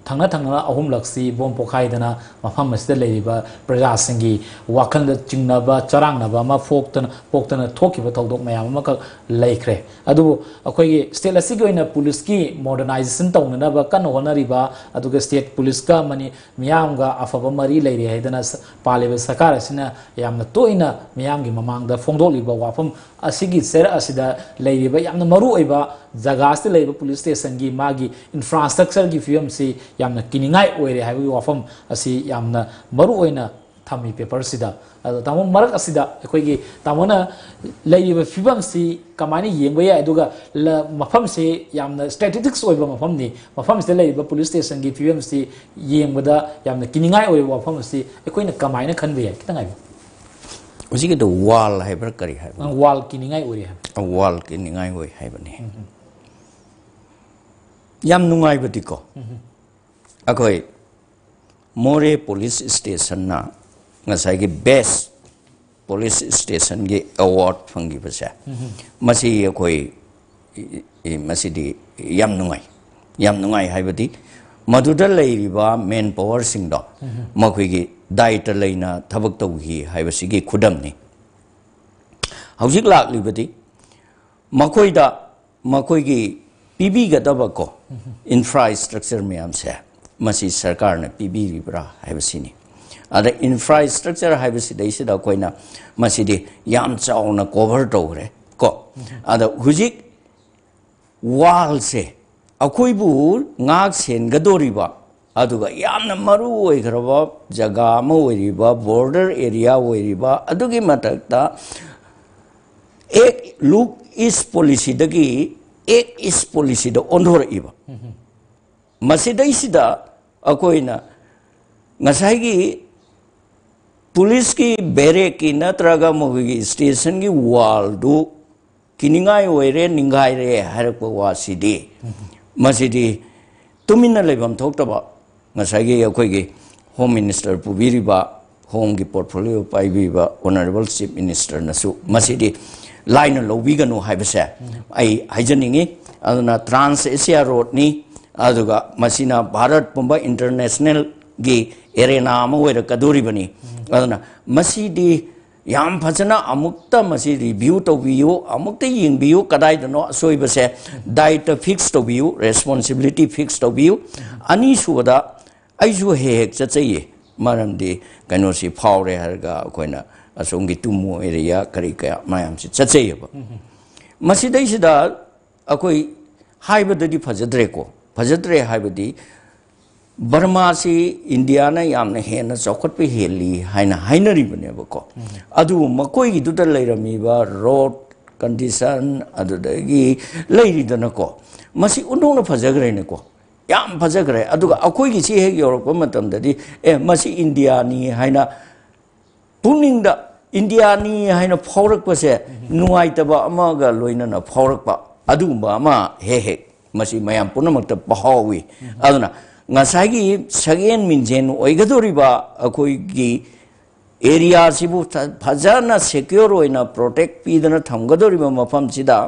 ꯊꯪꯅ ꯊꯪꯅꯅ ꯑꯍꯨꯝꯂꯛꯁꯤ ꯕꯣꯝ ꯄꯣꯈꯥꯏꯗꯅ ꯃꯐꯝ ꯑꯁꯤꯗ ꯂꯩꯔꯤꯕ ꯄ꯭ꯔꯖꯥꯁꯤꯡꯒꯤ ꯋꯥꯈꯜꯗ ꯆꯤꯡꯅꯕ, ꯆꯔꯥꯡꯅꯕ ꯑꯃ ꯄꯣꯛꯇꯅ, ꯄꯣꯛꯇꯅ ꯊꯣꯛꯈꯤꯕ ꯊꯧꯗꯣꯛ ꯃꯌꯥꯝ ꯑꯃꯈꯛ ꯂꯩꯈ꯭ꯔꯦ꯫ ꯑꯗꯨꯕꯨ ꯑꯩꯈꯣꯏꯒꯤ state ꯑꯁꯤꯒꯤ ꯑꯣꯏꯅ ꯄꯨꯂꯤꯁꯀꯤ modernization ꯇꯧꯅꯅꯕ ꯀꯟꯅ ꯍꯣꯠꯅꯔꯤꯕ, ꯑꯗꯨꯒ state ꯄꯨꯂꯤꯁꯀ ꯃꯅꯤ-, ꯃꯤꯌꯥꯝꯒ ꯑꯐꯕ ꯃꯔꯤ ꯂꯩꯔꯦ ꯍꯥꯏꯗꯅ ꯁ-, ꯄꯥꯜꯂꯤꯕ ꯁꯔꯀꯥꯔ ꯑꯁꯤꯅ ꯌꯥꯝꯅ ꯇꯣꯏꯅ ꯃꯤꯌꯥꯝꯒꯤ ꯃꯃꯥꯡꯗ ꯐꯣꯡꯗꯣꯛꯂꯤꯕ ꯋꯥꯐꯝ ꯑꯁꯤꯒꯤ ꯆꯩꯔꯛ ꯑꯁꯤꯗ ꯂꯩꯔꯤꯕ ꯌꯥꯝꯅ ꯃꯔꯨꯑꯣꯏꯕ ꯖꯒꯥ ꯑꯁꯤꯗ ꯂꯩꯔꯤꯕ police stationꯒꯤ ꯃꯥꯒꯤ infrastructureꯒꯤ ꯐꯤꯕꯝꯁꯤ ꯌꯥꯝꯅ ꯀꯤꯅꯤꯡꯉꯥꯏ ꯑꯣꯏꯔꯦ ꯍꯥꯏꯕꯒꯤ ꯋꯥꯐꯝ ꯑꯁꯤ ꯌꯥꯝꯅ ꯃꯔꯨꯑꯣꯏꯅ ꯊꯝꯃꯤ paperꯁꯤꯗ꯫ ꯑꯗꯣ ꯇꯥꯃꯣ, ꯃꯔꯛ ꯑꯁꯤꯗ ꯑꯩꯈꯣꯏꯒꯤ ꯇꯥꯃꯣꯅ ꯂꯩꯔꯤꯕ ꯐꯤꯕꯝꯁꯤ ꯀꯃꯥꯏꯅ ꯌꯦꯡꯕ ꯌꯥꯏ? ꯑꯗꯨꯒ ꯂ-, ꯃꯐꯝꯁꯤ ꯌꯥꯝꯅ strategic ꯑꯣꯏꯕ ꯃꯐꯝꯅꯤ꯫ ꯃꯐꯝꯁꯤꯗ ꯂꯩꯔꯤꯕ police stationꯒꯤ ꯐꯤꯕꯝꯁꯤ ꯌꯦꯡꯕꯗ ꯌꯥꯝꯅ ꯀꯤꯅꯤꯡꯉꯥꯏ ꯑꯣꯏꯕ ꯋꯥꯐꯝ ꯑꯁꯤ ꯑꯩꯈꯣꯏꯅ ꯀꯃꯥꯏꯅ ꯈꯟꯕ ꯌꯥꯏ? ꯈꯤꯇꯪ ꯍꯥꯏꯕꯤꯌꯨ꯫ ꯍꯧꯖꯤꯛꯀꯤꯗꯣ ꯋꯥꯜ ꯍꯥꯏꯕ꯭ꯔꯥ ꯀꯔꯤ ꯍꯥꯏꯕ? ꯑ, ꯋꯥꯜ ꯀꯤꯅꯤꯡꯉꯥꯏ ꯑꯣꯏꯔꯦ ꯍꯥꯏꯕ꯫ ꯑ, ꯋꯥꯜ ꯀꯤꯅꯤꯡꯉꯥꯏ ꯑꯣꯏ ꯍꯥꯏꯕꯅꯤ꯫ ꯎꯝ, ꯎꯝ꯫ ꯌꯥꯝ ꯅꯨꯡꯉꯥꯏꯕꯗꯤꯀꯣ, ꯎꯝ, ꯎꯝ꯫ ꯑꯩꯈꯣꯏ ꯃꯣꯔꯦ police stationꯅ ꯉꯁꯥꯏꯒꯤ best police stationꯒꯤ award ꯐꯪꯈꯤꯕꯁꯦ, ꯎꯝ, ꯎꯝ꯫ ꯃꯁꯤ ꯑꯩꯈꯣꯏ, ꯏ-, ꯏ-, ꯃꯁꯤꯗꯤ ꯌꯥꯝ ꯅꯨꯡꯉꯥꯏ꯫ ꯌꯥꯝ ꯅꯨꯡꯉꯥꯏ ꯍꯥꯏꯕꯗꯤ ꯃꯗꯨꯗ ꯂꯩꯔꯤꯕ manpowerꯁꯤꯡꯗꯣ, ꯎꯝ, ꯎꯝ꯫ ꯃꯈꯣꯏꯒꯤ ꯗꯥꯏꯇ ꯂꯩꯅ ꯊꯕꯛ ꯇꯧꯈꯤ ꯍꯥꯏꯕꯁꯤꯒꯤ ꯈꯨꯗꯝꯅꯤ꯫ ꯍꯧꯖꯤꯛ ꯂꯥꯛꯂꯤꯕꯗꯤ ꯃꯈꯣꯏꯗ ꯃꯈꯣꯏꯒꯤ ꯄꯤꯕꯤꯒꯗꯕ ꯀꯣ, ꯏꯟꯐ꯭ꯔꯥꯁ꯭ꯇ꯭ꯔꯛꯆꯔ ꯃꯌꯥꯝꯁꯦ, ꯃꯁꯤ ꯁꯔꯀꯥꯔꯅ ꯄꯤꯕꯤꯔꯤꯕ꯭ꯔꯥ ꯍꯥꯏꯕꯁꯤꯅꯤ꯫ ꯑꯗ ꯏꯟꯐ꯭ꯔꯥꯁ꯭ꯇ꯭ꯔꯛꯆꯔ ꯍꯥꯏꯕꯁꯤꯗꯩꯁꯤꯗ ꯑꯩꯈꯣꯏꯅ ꯃꯁꯤꯗꯤ ꯌꯥꯝ ꯆꯥꯎꯅ ꯀꯣꯚꯔ ꯇꯧꯈ꯭ꯔꯦ ꯀꯣ꯫ ꯑꯗ ꯍꯧꯖꯤꯛ ꯋꯥꯜꯁꯦ ꯑꯩꯈꯣꯏꯕꯨ ꯉꯥꯛ ꯁꯦꯟꯒꯗꯧꯔꯤꯕ, ꯑꯗꯨꯒ ꯌꯥꯝꯅ ꯃꯔꯨ ꯑꯣꯏꯈ꯭ꯔꯕ ꯖꯒꯥ ꯑꯃ ꯑꯣꯏꯔꯤꯕ, ꯕꯣꯔꯗꯔ ꯑꯦꯔꯤꯌꯥ ꯑꯣꯏꯔꯤꯕ, ꯑꯗꯨꯒꯤ ꯃꯊꯛꯇ ꯑꯦꯛ ꯂꯨꯛ ꯏꯁ ꯄꯣꯂꯤꯁꯤꯗꯒꯤ ꯑꯦꯛ ꯏꯁ ꯄꯣꯂꯤꯁꯤꯗ ꯑꯣꯟꯊꯣꯔꯛꯏꯕ꯫ ꯃꯁꯤꯗꯩꯁꯤꯗ ꯑꯩꯈꯣꯏꯅ ꯉꯁꯥꯏꯒꯤ ꯄꯨꯂꯤꯁꯀꯤ ꯕꯦꯔꯦꯛꯀꯤ ꯅꯠꯇ꯭ꯔꯒ ꯃꯈꯣꯏꯒꯤ ꯁ꯭ꯇꯦꯁꯟꯒꯤ ꯋꯥꯜꯗꯨ ꯀꯤꯅꯤꯡꯉꯥꯏ ꯑꯣꯏꯔꯦ, ꯅꯤꯡꯒꯥꯏꯔꯦ ꯍꯥꯏꯔꯛꯄ ꯋꯥꯁꯤꯗꯤ, ꯃꯁꯤꯗꯤ ꯇꯨꯃꯤꯟꯅ ꯂꯩꯐꯝ ꯊꯣꯛꯇꯕ, ꯉꯁꯥꯏꯒꯤ ꯑꯩꯈꯣꯏꯒꯤ ꯍꯣꯝ ꯃꯤꯅꯤꯁꯇꯔ ꯄꯨꯕꯤꯔꯤꯕ, ꯍꯣꯝꯒꯤ ꯄꯣꯔꯠꯐꯣꯂꯤꯑꯣ ꯄꯥꯏꯕꯤꯕ ꯑꯣꯅꯔꯦꯕꯜ ꯆꯤꯐ ꯃꯤꯅꯤꯁꯇꯔꯅꯁꯨ ꯃꯁꯤꯗꯤ ꯂꯥꯏꯅ ꯂꯧꯕꯤꯒꯅꯨ ꯍꯥꯏꯕꯁꯦ ꯑꯩ ꯍꯥꯏꯖꯅꯤꯡꯉꯤ꯫ ꯑꯗꯨꯅ ꯇ꯭ꯔꯥꯟꯁ ꯑꯦꯁꯤꯌꯥ ꯔꯣꯗꯅꯤ, ꯑꯗꯨꯒ ꯃꯁꯤꯅ ꯚꯥꯔꯠ ꯄꯨꯝꯕ ꯏꯟꯇꯔꯅꯦꯁꯅꯦꯜꯒꯤ ꯑꯦꯔꯦꯅꯥ ꯑꯃ ꯑꯣꯏꯔꯛꯀꯗꯣꯔꯤꯕꯅꯤ꯫ ꯑꯗꯨꯅ ꯃꯁꯤꯗꯤ ꯌꯥꯝ ꯐꯖꯅ ꯑꯃꯨꯛꯇ ꯃꯁꯤ ꯔꯤꯚ꯭ꯌꯨ ꯇꯧꯕꯤꯌꯨ, ꯑꯃꯨꯛꯇ ꯌꯦꯡꯕꯤꯌꯨ, ꯀꯗꯥꯏꯗꯅꯣ ꯑꯁꯣꯏꯕꯁꯦ, ꯗꯥꯏꯇ ꯐꯤꯛꯁ ꯇꯧꯕꯤꯌꯨ, ꯔꯦꯁꯄꯣꯟꯁꯤꯕꯤꯂꯤꯇꯤ ꯐꯤꯛꯁ ꯇꯧꯕꯤꯌꯨ꯫ ꯑꯅꯤꯁꯨꯕꯗ, ꯑꯩꯁꯨ ꯍꯦꯛ ꯍꯦꯛ ꯆꯠꯆꯩꯌꯦ, ꯃꯔꯝꯗꯤ ꯀꯩꯅꯣꯁꯤ ꯐꯥꯎꯔꯦ ꯍꯥꯏꯔꯒ ꯑꯩꯈꯣꯏꯅ ꯑꯁꯣꯝꯒꯤ ꯇꯨꯃꯨ ꯑꯦꯔꯤꯌꯥ ꯀꯔꯤ ꯀꯌꯥ ꯃꯌꯥꯝꯁꯤ ꯆꯠꯆꯩꯌꯦꯕ꯫ ꯃꯁꯤꯗꯩꯁꯤꯗ ꯑꯩꯈꯣꯏ ꯍꯥꯏꯕꯗꯗꯤ ꯐꯖꯗ꯭ꯔꯦꯀꯣ, ꯐꯖꯗ꯭ꯔꯦ ꯍꯥꯏꯕꯗꯤ ꯕꯔꯃꯥꯁꯤ ꯏꯟꯗꯤꯌꯥꯅ ꯌꯥꯝꯅ ꯍꯦꯟꯅ ꯆꯥꯎꯈꯠꯄ ꯍꯦꯜꯂꯤ ꯍꯥꯏꯅ ꯍꯥꯏꯅꯔꯤꯕꯅꯦꯕꯀꯣ꯫ ꯑꯗꯨꯕꯨ ꯃꯈꯣꯏꯒꯤꯗꯨꯗ ꯂꯩꯔꯝꯃꯤꯕ ꯔꯣꯗ ꯀꯟꯗꯤꯁꯟ, ꯑꯗꯨꯗꯒꯤ ꯂꯩꯔꯤꯗꯅꯀꯣ, ꯃꯁꯤ ꯑꯣꯟꯊꯣꯛꯅ ꯐꯖꯈ꯭ꯔꯦꯅꯦꯀꯣ, ꯌꯥꯝ ꯐꯖꯈ꯭ꯔꯦ꯫ ꯑꯗꯨꯒ ꯑꯩꯈꯣꯏꯒꯤꯁꯤ ꯍꯦꯛ ꯌꯧꯔꯛꯄ ꯃꯇꯝꯗꯗꯤ, ꯑꯦ, ꯃꯁꯤ ꯏꯟꯗꯤꯌꯥꯅꯤ ꯍꯥꯏꯅ ꯄꯨꯛꯅꯤꯡꯗ ꯏꯟꯗꯤꯌꯥꯅꯤ ꯍꯥꯏꯅ ꯐꯥꯎꯔꯛꯄꯁꯦ ꯅꯨꯡꯉꯥꯏꯇꯕ ꯑꯃꯒ ꯂꯣꯏꯅꯅ ꯐꯥꯎꯔꯛꯄ, ꯑꯗꯨꯒꯨꯝꯕ ꯑꯃ ꯍꯦꯛ ꯍꯦꯛ ꯃꯁꯤ ꯃꯌꯥꯝ ꯄꯨꯝꯅꯃꯛꯇ ꯐꯥꯎꯏ꯫ ꯑꯗꯨꯅ ꯉꯁꯥꯏꯒꯤ ꯁꯛꯍꯦꯟ ꯃꯤꯡꯖꯦꯟ ꯑꯣꯏꯒꯗꯧꯔꯤꯕ ꯑꯩꯈꯣꯏꯒꯤ ꯑꯦꯔꯤꯌꯥꯁꯤꯕꯨ ꯐ-, ꯐꯖꯅ ꯁꯦꯀ꯭ꯌꯣꯔ ꯑꯣꯏꯅ ꯄ꯭ꯔꯣꯇꯦꯛ ꯄꯤꯗꯅ ꯊꯝꯒꯗꯧꯔꯤꯕ ꯃꯐꯝꯁꯤꯗ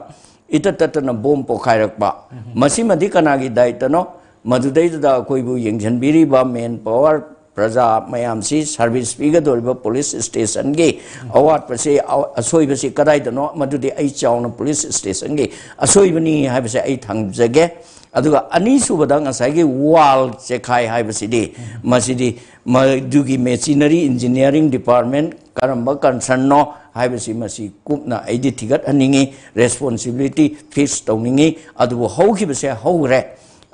ꯏꯇꯠ ꯇꯠꯇꯅ ꯕꯣꯝ ꯄꯣꯈꯥꯏꯔꯛꯄ, ꯃꯁꯤꯃꯗꯤ ꯀꯅꯥꯒꯤ ꯗꯥꯏꯇꯅꯣ? ꯃꯗꯨꯗꯩꯗꯨꯗ ꯑꯩꯈꯣꯏꯕꯨ ꯌꯦꯡꯁꯤꯟꯕꯤꯔꯤꯕ ꯃꯦꯟ ꯄꯥꯋꯔ ꯄ꯭ꯔꯖꯥ ꯃꯌꯥꯝꯁꯤ ꯁꯥꯔꯚꯤꯁ ꯄꯤꯒꯗꯧꯔꯤꯕ ꯄꯨꯂꯤꯁ ꯁ꯭ꯇꯦꯁꯟꯒꯤ ꯑꯋꯥꯠꯄꯁꯤ, ꯑ-, ꯑꯁꯣꯏꯕꯁꯤ ꯀꯗꯥꯏꯗꯅꯣ, ꯃꯗꯨꯗꯤ ꯑꯩ ꯆꯥꯎꯅ ꯄꯨꯂꯤꯁ ꯁ꯭ꯇꯦꯁꯟꯒꯤ ꯑꯁꯣꯏꯕꯅꯤ ꯍꯥꯏꯕꯁꯦ ꯑꯩ ꯊꯝꯖꯒꯦ꯫ ꯑꯗꯨꯒ ꯑꯅꯤꯁꯨꯕꯗ ꯉꯁꯥꯏꯒꯤ ꯋꯥꯜ ꯆꯦꯈꯥꯏ ꯍꯥꯏꯕꯁꯤꯗꯤ, ꯃꯁꯤꯗꯤ ꯃꯗꯨꯒꯤ ꯃꯦꯆꯤꯅꯔꯤ ꯏꯟꯖꯤꯅꯤꯌꯥꯔꯤꯡ ꯗꯤꯄꯥꯔꯠꯃꯦꯟ ꯀꯔꯝꯕ ꯀꯟꯁꯔꯟꯅꯣ ꯍꯥꯏꯕꯁꯤ ꯃꯁꯤ ꯀꯨꯞꯅ ꯑꯩꯗꯤ ꯊꯤꯒꯠꯍꯟꯅꯤꯡꯉꯤ, ꯔꯦꯁꯄꯣꯟꯁꯤꯕꯤꯂꯤꯇꯤ ꯐꯤꯛꯁ ꯇꯧꯅꯤꯡꯉꯤ꯫ ꯑꯗꯨꯕꯨ ꯍꯧꯈꯤꯕꯁꯦ ꯍꯧꯈ꯭ꯔꯦ꯫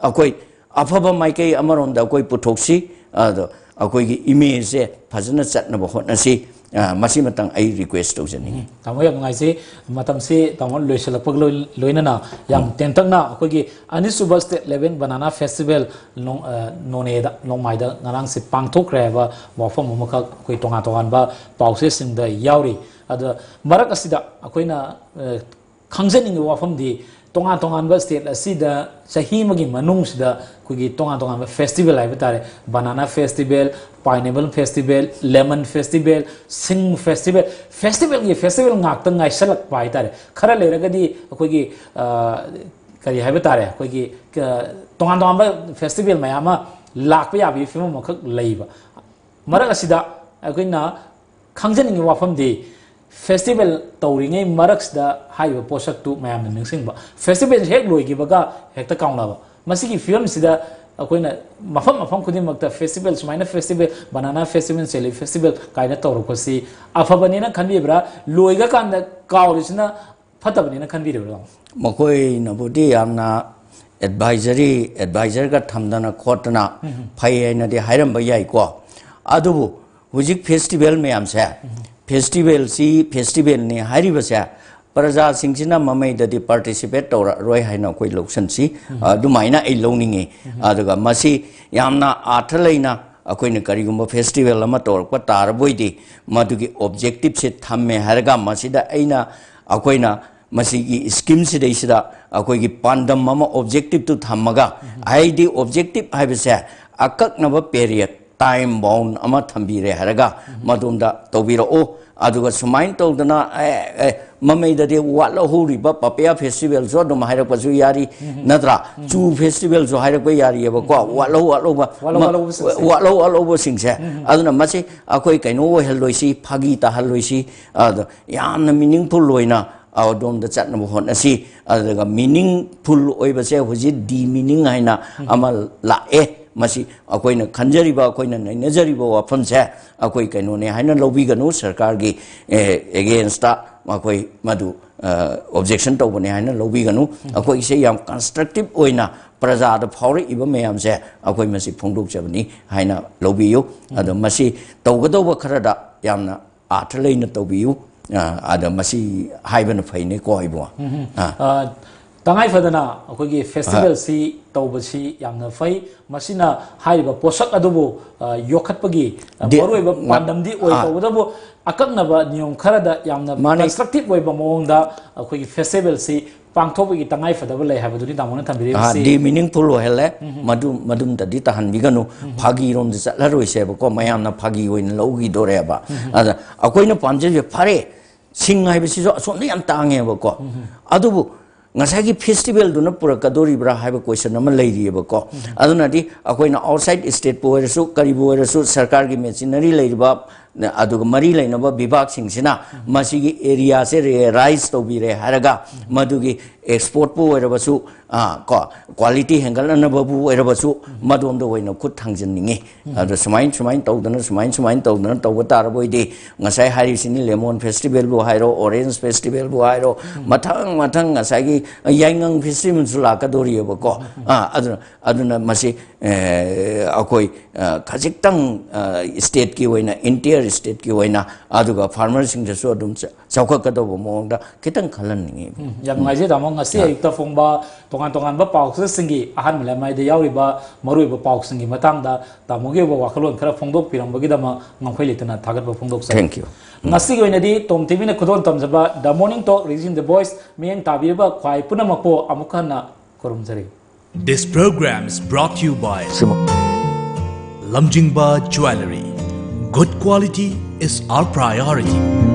ꯑꯩꯈꯣꯏ ꯑꯐꯕ ꯃꯥꯏꯀꯩ ꯑꯃꯔꯣꯝꯗ ꯑꯩꯈꯣꯏ ꯄꯨꯊꯣꯛꯁꯤ, ꯑꯗꯣ ꯑꯩꯈꯣꯏꯒꯤ ꯏꯃꯦꯖꯁꯦ ꯐꯖꯅ ꯆꯠꯅꯕ ꯍꯣꯠꯅꯁꯤ꯫ ꯑ, ꯃꯁꯤꯃꯇꯪ ꯑꯩ ꯔꯤꯀ꯭ꯋꯦꯁ ꯇꯧꯖꯅꯤꯡꯉꯤ꯫ ꯇꯥꯃꯣ, ꯌꯥꯝ ꯅꯨꯡꯉꯥꯏꯖꯩ꯫ ꯃꯇꯝꯁꯤ ꯇꯥꯃꯣ ꯂꯣꯏꯁꯤꯜꯂꯛꯄꯒ ꯂꯣꯏ-, ꯂꯣꯏꯅꯅ ꯌꯥꯝ ꯎꯝ꯫ ꯇꯦꯟꯇꯛꯅ ꯑꯩꯈꯣꯏꯒꯤ ꯑꯅꯤꯁꯨꯕ ꯁ꯭ꯇꯦꯠ ꯂꯦꯚꯦꯜ ꯕꯅꯥꯅꯥ ꯐꯦꯁꯇꯤꯚꯦꯜ ꯂꯣꯡ-, ꯑ, ꯅꯣꯅꯦꯗ, ꯂꯣꯡꯃꯥꯏꯗ ꯉꯔꯥꯡꯁꯦ ꯄꯥꯡꯊꯣꯛꯈ꯭ꯔꯦ ꯍꯥꯏꯕ ꯋꯥꯐꯝ ꯑꯃꯈꯛ ꯑꯩꯈꯣꯏ ꯇꯣꯉꯥꯟ ꯇꯣꯉꯥꯟꯕ ꯄꯥꯎꯆꯦꯁꯤꯡꯗ ꯌꯥꯎꯔꯤ꯫ ꯑꯗ ꯃꯔꯛ ꯑꯁꯤꯗ ꯑꯩꯈꯣꯏꯅ, ꯑ, ꯈꯪꯖꯅꯤꯡꯉꯤꯕ ꯋꯥꯐꯝꯗꯤ, ꯇꯣꯉꯥꯟ ꯇꯣꯉꯥꯟꯕ ꯁ꯭ꯇꯦꯠ ꯑꯁꯤꯗ ꯆꯍꯤ ꯑꯃꯒꯤ ꯃꯅꯨꯡꯁꯤꯗ ꯑꯩꯈꯣꯏꯒꯤ ꯇꯣꯉꯥꯟ ꯇꯣꯉꯥꯟꯕ ꯐꯦꯁꯇꯤꯚꯦꯜ ꯍꯥꯏꯕ ꯇꯥꯔꯦ, banana festival, pineapple festival, lemon festival, ꯁꯤꯡ ꯐꯦꯁꯇꯤꯚꯦꯜ, ꯐꯦꯁꯇꯤꯚꯦꯜꯒꯤ ꯐꯦꯁꯇꯤꯚꯦꯜ ꯉꯥꯛꯇ ꯉꯥꯏꯁꯜꯂꯛꯄ ꯍꯥꯏ ꯇꯥꯔꯦ꯫ ꯈꯔ ꯂꯩꯔꯒꯗꯤ ꯑꯩꯈꯣꯏꯒꯤ, ꯑ, ꯀꯔꯤ ꯍꯥꯏꯕ ꯇꯥꯔꯦ, ꯑꯩꯈꯣꯏꯒꯤ, ꯑ, ꯇꯣꯉꯥꯟ ꯇꯣꯉꯥꯟꯕ ꯐꯦꯁꯇꯤꯚꯦꯜ ꯃꯌꯥꯝ ꯑꯃ ꯂꯥꯛꯄ ꯌꯥꯕꯒꯤ ꯐꯤꯕꯝ ꯑꯃꯈꯛ ꯂꯩꯕ꯫ ꯃꯔꯛ ꯑꯁꯤꯗ ꯑꯩꯈꯣꯏꯅ ꯈꯪꯖꯅꯤꯡꯉꯤꯕ ꯋꯥꯐꯝꯗꯤ, ꯐꯦꯁꯇꯤꯚꯦꯜ ꯇꯧꯔꯤꯉꯩ ꯃꯔꯛꯁꯤꯗ ꯍꯥꯏꯔꯤꯕ ꯄꯣꯠꯁꯛꯇꯨ ꯃꯌꯥꯝꯅ ꯅꯤꯡꯁꯤꯡꯕ, ꯐꯦꯁꯇꯤꯚꯦꯜꯁꯦ ꯍꯦꯛ ꯂꯣꯏꯈꯤꯕꯒ ꯍꯦꯛꯇ ꯀꯥꯎꯅꯕ꯫ ꯃꯁꯤꯒꯤ ꯐꯤꯕꯝꯁꯤꯗ ꯑꯩꯈꯣꯏꯅ ꯃꯐꯝ ꯃꯐꯝ ꯈꯨꯗꯤꯡꯃꯛꯇ ꯐꯦꯁꯇꯤꯚꯦꯜ, ꯁꯨꯃꯥꯏꯅ festival, banana festival, cherry festival ꯀꯥꯏꯅ ꯇꯧꯔꯛꯄꯁꯤ ꯑꯐꯕꯅꯦꯅ ꯈꯟꯕꯤꯕ꯭ꯔꯥ? ꯂꯣꯏꯈ꯭ꯔꯀꯥꯟꯗ ꯀꯥꯎꯔꯤꯁꯤꯅ ꯐꯠꯇꯕꯅꯦꯅ ꯈꯟꯕꯤꯔꯤꯕ꯭ꯔꯥ? ꯃꯈꯣꯏꯅꯕꯨꯗꯤ ꯌꯥꯝꯅ ꯑꯦꯗꯚꯥꯏꯖꯔꯤ, ꯑꯦꯗꯚꯥꯏꯖꯔꯒ ꯊꯝꯗꯅ ꯈꯣꯠꯇꯅ ꯎꯝ꯫ ꯐꯩ ꯍꯥꯏꯅꯗꯤ ꯍꯥꯏꯔꯝꯕ ꯌꯥꯏꯀꯣ꯫ ꯑꯗꯨꯕꯨ ꯍꯧꯖꯤꯛ ꯐꯦꯁꯇꯤꯚꯦꯜ ꯃꯌꯥꯝꯁꯦ, ꯐꯦꯁꯇꯤꯚꯦꯜꯁꯤ ꯐꯦꯁꯇꯤꯚꯦꯜꯅꯤ ꯍꯥꯏꯔꯤꯕꯁꯦ ꯄ꯭ꯔꯖꯥꯁꯤꯡꯁꯤꯅ ꯃꯃꯩꯗꯗꯤ ꯄꯥꯔꯇꯤꯁꯤꯄꯦꯠ ꯇꯧꯔꯛꯑꯔꯣꯏ ꯍꯥꯏꯅ ꯑꯩꯈꯣꯏ ꯂꯧꯁꯤꯟꯁꯤ꯫ ꯑꯗꯨꯃꯥꯏꯅ ꯑꯩ ꯂꯧꯅꯤꯡꯉꯤ꯫ ꯑꯗꯨꯒ ꯃꯁꯤ ꯌꯥꯝꯅ ꯑꯥꯔꯊ ꯂꯩꯅ ꯑꯩꯈꯣꯏꯅ ꯀꯔꯤꯒꯨꯝꯕ ꯐꯦꯁꯇꯤꯚꯦꯜ ꯑꯃ ꯇꯧꯔꯛꯄ ꯇꯥꯔꯕꯣꯏꯗꯤ, ꯃꯗꯨꯒꯤ ꯑꯣꯕꯖꯦꯛꯇꯤꯞꯁꯦ ꯊꯝꯃꯦ ꯍꯥꯏꯔꯒ ꯃꯁꯤꯗ ꯑꯩꯅ, ꯑꯩꯈꯣꯏꯅ ꯃꯁꯤꯒꯤ ꯁ꯭ꯀꯤꯝꯁꯤꯗꯩꯁꯤꯗ ꯑꯩꯈꯣꯏꯒꯤ ꯄꯥꯟꯗꯝ ꯑꯃ, ꯑꯣꯕꯖꯦꯛꯇꯤꯞꯇꯨ ꯊꯝꯃꯒ, ꯍꯥꯏꯗꯤ ꯑꯣꯕꯖꯦꯛꯇꯤꯞ ꯍꯥꯏꯕꯁꯦ ꯑꯀꯛꯅꯕ ꯄꯦꯔꯤꯌꯠ, ꯇꯥꯏꯝ ꯕꯥꯎꯟ ꯑꯃ ꯊꯝꯕꯤꯔꯦ ꯍꯥꯏꯔꯒ ꯃꯗꯣꯝꯗ ꯇꯧꯕꯤꯔꯛꯎ꯫ ꯑꯗꯨꯒ ꯁꯨꯃꯥꯏꯅ ꯇꯧꯗꯅ ꯑꯦ, ꯑꯦ, ꯃꯃꯩꯗꯗꯤ ꯋꯥꯠꯍꯧꯔꯤꯕ ꯄꯥꯄꯤꯌꯥ ꯐꯦꯁꯇꯤꯚꯦꯜꯁꯨ ꯑꯗꯨꯝ ꯍꯥꯏꯔꯛꯄꯁꯨ ꯌꯥꯔꯤ, ꯅꯠꯇ꯭ꯔꯥ? ꯆꯨ ꯐꯦꯁꯇꯤꯚꯦꯜꯁꯨ ꯍꯥꯏꯔꯛꯄ ꯌꯥꯔꯤꯑꯕꯀꯣ꯫ ꯋꯥꯠꯍꯧ ꯋꯥꯠꯍꯧꯕ, ꯋꯥꯠꯍꯧ ꯃ-, ꯋꯥꯠꯍꯧꯕꯁꯤꯡꯁꯦ꯫ ꯋꯥꯠꯍꯧ ꯋꯥꯠꯍꯧꯕꯁꯤꯡꯁꯦ꯫ ꯑꯗꯨꯅ ꯃꯁꯤ ꯑꯩꯈꯣꯏ ꯀꯩꯅꯣ ꯑꯣꯏꯍꯜꯂꯣꯏꯁꯤ, ꯐꯥꯒꯤ ꯇꯥꯍꯜꯂꯣꯏꯁꯤ, ꯑꯗꯣ ꯌꯥꯝꯅ ꯃꯤꯅꯤꯡꯐꯨꯜ ꯑꯣꯏꯅ ꯑꯗꯣꯝꯗ ꯆꯠꯅꯕ ꯍꯣꯠꯅꯁꯤ꯫ ꯑꯗꯨꯒ ꯃꯤꯅꯤꯡꯐꯨꯜ ꯑꯣꯏꯕꯁꯦ ꯍꯧꯖꯤꯛ ꯗꯤ ꯃꯤꯅꯤꯡ ꯍꯥꯏꯅ ꯑꯃ ꯂꯥꯛꯑꯦ꯫ ꯃꯁꯤ ꯑꯩꯈꯣꯏꯅ ꯈꯟꯖꯔꯤꯕ, ꯑꯩꯈꯣꯏꯅ ꯅꯩꯅꯖꯔꯤꯕ ꯋꯥꯐꯝꯁꯦ ꯑꯩꯈꯣꯏ ꯀꯩꯅꯣꯅꯦ ꯍꯥꯏꯅ ꯂꯧꯕꯤꯒꯅꯨ꯫ ꯁꯔꯀꯥꯔꯒꯤ ꯑꯦꯒꯦꯟꯁꯇ ꯑꯩꯈꯣꯏ ꯃꯗꯨ ꯑꯣꯕꯖꯦꯛꯁꯟ ꯇꯧꯕꯅꯦ ꯍꯥꯏꯅ ꯂꯧꯕꯤꯒꯅꯨ꯫ ꯑꯩꯈꯣꯏꯁꯦ ꯌꯥꯝ ꯀꯟꯁꯇ꯭ꯔꯛꯇꯤꯞ ꯑꯣꯏꯅ ꯄ꯭ꯔꯖꯥꯗ ꯐꯥꯎꯔꯛꯏꯕ ꯃꯌꯥꯝꯁꯦ ꯑꯩꯈꯣꯏ ꯃꯁꯤ ꯐꯣꯡꯗꯣꯛꯆꯕꯅꯤ ꯍꯥꯏꯅ ꯂꯧꯕꯤꯌꯨ꯫ ꯑꯗꯣ ꯃꯁꯤ ꯇꯧꯒꯗꯧꯕ ꯈꯔꯗ ꯌꯥꯝꯅ ꯑꯥꯔꯊ ꯂꯩꯅ ꯇꯧꯕꯤꯌꯨ꯫ ꯑ, ꯑꯗ ꯃꯁꯤ ꯍꯥꯏꯕꯅ ꯐꯩꯅꯦꯀꯣ, ꯏꯕꯨꯡꯉꯣ꯫ ꯑ꯫ ꯑ, ꯇꯉꯥꯏ ꯐꯗꯅ ꯑꯩꯈꯣꯏꯒꯤ ꯐꯦꯁꯇꯤꯚꯦꯜꯁꯤ ꯇꯧꯕꯁꯤ ꯌꯥꯝꯅ ꯐꯩ꯫ ꯃꯁꯤꯅ ꯍꯥꯏꯔꯤꯕ ꯄꯣꯠꯁꯛ ꯑꯗꯨꯕꯨ, ꯑ, ꯌꯣꯛꯈꯠꯄꯒꯤ, ꯑ, ꯗꯤ-, ꯃꯔꯨꯑꯣꯏꯕ ꯃ-, ꯄꯥꯟꯗꯝꯗꯤ ꯑꯣꯏ꯫ ꯑ꯫ ꯇꯧꯕꯇꯕꯨ ꯑꯀꯛꯅꯕ ꯅꯤꯌꯣꯝ ꯈꯔꯗ ꯌꯥꯝꯅ ꯃꯥꯅꯤ꯫ ꯀꯟꯁꯇ꯭ꯔꯛꯇꯤꯞ ꯑꯣꯏꯕ ꯃꯑꯣꯡꯗ ꯑꯩꯈꯣꯏꯒꯤ ꯐꯦꯁꯇꯤꯚꯦꯜꯁꯤ ꯄꯥꯡꯊꯣꯛꯄꯒꯤ ꯇꯉꯥꯏ ꯐꯗꯕ ꯂꯩ ꯍꯥꯏꯕꯗꯨꯅꯤ ꯇꯥꯃꯣꯅ ꯊꯝꯕꯤꯔꯤꯕꯁꯤ꯫ ꯑ, ꯗꯤ ꯃꯤꯅꯤꯡꯐꯨꯜ ꯑꯣꯏꯍꯜꯂꯦ꯫ ꯃꯗꯨ, ꯃꯗꯨꯝꯇꯗꯤ ꯇꯥꯍꯟꯕꯤꯒꯅꯨ꯫ ꯐꯥꯒꯤꯔꯣꯝꯗ ꯆꯠꯂꯔꯣꯏꯁꯦꯕꯀꯣ, ꯃꯌꯥꯝꯅ ꯐꯥꯒꯤ ꯑꯣꯏꯅ ꯂꯧꯈꯤꯗꯣꯔꯦꯕ꯫ ꯑꯗ ꯑꯩꯈꯣꯏꯅ ꯄꯥꯝꯖꯔꯤꯁꯦ, ꯐꯔꯦ, ꯁꯤꯡ ꯍꯥꯏꯕꯁꯤꯁꯨ ꯑꯁꯣꯝꯗ ꯌꯥꯝ ꯇꯥꯡꯉꯦꯕꯀꯣ꯫ ꯑꯗꯨꯕꯨ ꯉꯁꯥꯏꯒꯤ ꯐꯦꯁꯇꯤꯚꯦꯜꯗꯨꯅ ꯄꯨꯔꯛꯀꯗꯣꯔꯤꯕ꯭ꯔꯥ ꯍꯥꯏꯕ ꯀꯣꯏꯁꯟ ꯑꯃ ꯂꯩꯔꯤꯑꯕꯀꯣ꯫ ꯑꯗꯨꯅꯗꯤ ꯑꯩꯈꯣꯏꯅ ꯑꯥꯎꯠꯁꯥꯏꯠ ꯁ꯭ꯇꯦꯠꯄꯨ ꯑꯣꯏꯔꯁꯨ, ꯀꯔꯤꯕꯨ ꯑꯣꯏꯔꯁꯨ, ꯁꯔꯀꯥꯔꯒꯤ ꯃꯦꯆꯤꯅꯔꯤ ꯂꯩꯔꯤꯕ, ꯑꯗꯨꯒ ꯃꯔꯤ ꯂꯩꯅꯕ ꯕꯤꯚꯥꯒꯁꯤꯡꯁꯤꯅ ꯃꯁꯤꯒꯤ ꯑꯦꯔꯤꯌꯥꯁꯦ ꯔꯤꯑꯦꯂꯥꯏꯁ ꯇꯧꯕꯤꯔꯦ ꯍꯥꯏꯔꯒ, ꯃꯗꯨꯒꯤ ꯑꯦꯛꯁꯄꯣꯔꯠꯄꯨ ꯑꯣꯏꯔꯕꯁꯨ, ꯑꯥ, ꯀꯣ, ꯀ꯭ꯋꯥꯂꯤꯇꯤ ꯍꯦꯟꯒꯠꯅꯅꯕꯕꯨ ꯑꯣꯏꯔꯕꯁꯨ, ꯃꯗꯣꯝꯗ ꯑꯣꯏꯅ ꯈꯨꯠ ꯊꯥꯡꯖꯟꯅꯤꯡꯉꯤ꯫ ꯑꯗꯣ ꯁꯨꯃꯥꯏꯅ, ꯁꯨꯃꯥꯏꯅ ꯇꯧꯗꯅ, ꯁꯨꯃꯥꯏꯅ, ꯁꯨꯃꯥꯏꯅ ꯇꯧꯗꯅ ꯇꯧꯕ ꯇꯥꯔꯕ ꯑꯣꯏꯗꯤ, ꯉꯁꯥꯏ ꯍꯥꯏꯔꯤꯁꯤꯅꯤ, ꯂꯦꯃꯣꯟ ꯐꯦꯁꯇꯤꯚꯦꯜꯕꯨ ꯍꯥꯏꯔꯣ, ꯑꯣꯔꯦꯟꯖ ꯐꯦꯁꯇꯤꯚꯦꯜꯕꯨ ꯍꯥꯏꯔꯣ, ꯃꯊꯪ ꯃꯊꯪ ꯉꯁꯥꯏꯒꯤ ꯌꯥꯏꯉꯪ ꯐꯦꯁꯇꯤꯚꯦꯜꯁꯨ ꯂꯥꯛꯀꯗꯣꯔꯤꯑꯕꯀꯣ꯫ ꯑꯥ, ꯑꯗꯨꯅ, ꯑꯗꯨꯅ ꯃꯁꯤ, ꯑꯦ, ꯑꯩꯈꯣꯏ, ꯑ, ꯈꯖꯤꯛꯇꯪ, ꯑ, ꯁ꯭ꯇꯦꯠꯀꯤ ꯑꯣꯏꯅ, ꯏꯟꯇꯤꯌꯔ ꯁ꯭ꯇꯦꯠꯀꯤ ꯑꯣꯏꯅ, ꯑꯗꯨꯒ ꯐꯥꯔꯃꯔꯁꯤꯡꯗꯁꯨ ꯑꯗꯨꯝ ꯆ-, ꯆꯥꯎꯈꯠꯀꯗꯧꯕ ꯃꯑꯣꯡꯗ ꯈꯤꯇꯪ ꯈꯜꯍꯟꯅꯤꯡꯉꯤ꯫ ꯎꯝ, ꯌꯥꯝ ꯅꯨꯡꯉꯥꯏꯖꯩ ꯇꯥꯃꯣ꯫ ꯉꯁꯤ ꯑ꯫ ꯑꯌꯨꯛꯇ ꯐꯣꯡꯕ ꯇꯣꯉꯥꯟ ꯇꯣꯉꯥꯟꯕ ꯄꯥꯎꯆꯦꯁꯤꯡꯒꯤ ꯑꯍꯥꯟꯕ ꯂꯩꯃꯥꯏꯗ ꯌꯥꯎꯔꯤꯕ ꯃꯔꯨꯑꯣꯏꯕ ꯄꯥꯎꯁꯤꯡꯒꯤ ꯃꯇꯥꯡꯗ ꯇꯥꯃꯣꯒꯤ ꯑꯣꯏꯕ ꯋꯥꯈꯜꯂꯣꯟ ꯈꯔ ꯐꯣꯡꯗꯣꯛꯄꯤꯔꯝꯕꯒꯤꯗꯃꯛ ꯉꯝꯈꯩ ꯂꯩꯇꯅ ꯊꯥꯒꯠꯄ ꯐꯣꯡꯗꯣꯛꯆꯔꯤ꯫ Thank you꯫ ꯎꯝ꯫ ꯉꯁꯤꯒꯤ ꯑꯣꯏꯅꯗꯤ ꯇꯣꯝ ꯇꯤꯚꯤꯅ ꯈꯨꯗꯣꯜ ꯇꯝꯖꯕ The Morning Talk, Raising the Voice ꯃꯤꯠꯌꯦꯡ ꯇꯥꯕꯤꯔꯤꯕ ꯈ꯭ꯋꯥꯏ ꯄꯨꯝꯅꯃꯛꯄꯨ ꯑꯃꯨꯛ ꯍꯟꯅ ꯈꯨꯔꯨꯝꯖꯔꯤ꯫ This program is brought to you by ꯁꯤꯃ꯫ Lamjingba Jewellery. Good quality, is our priority.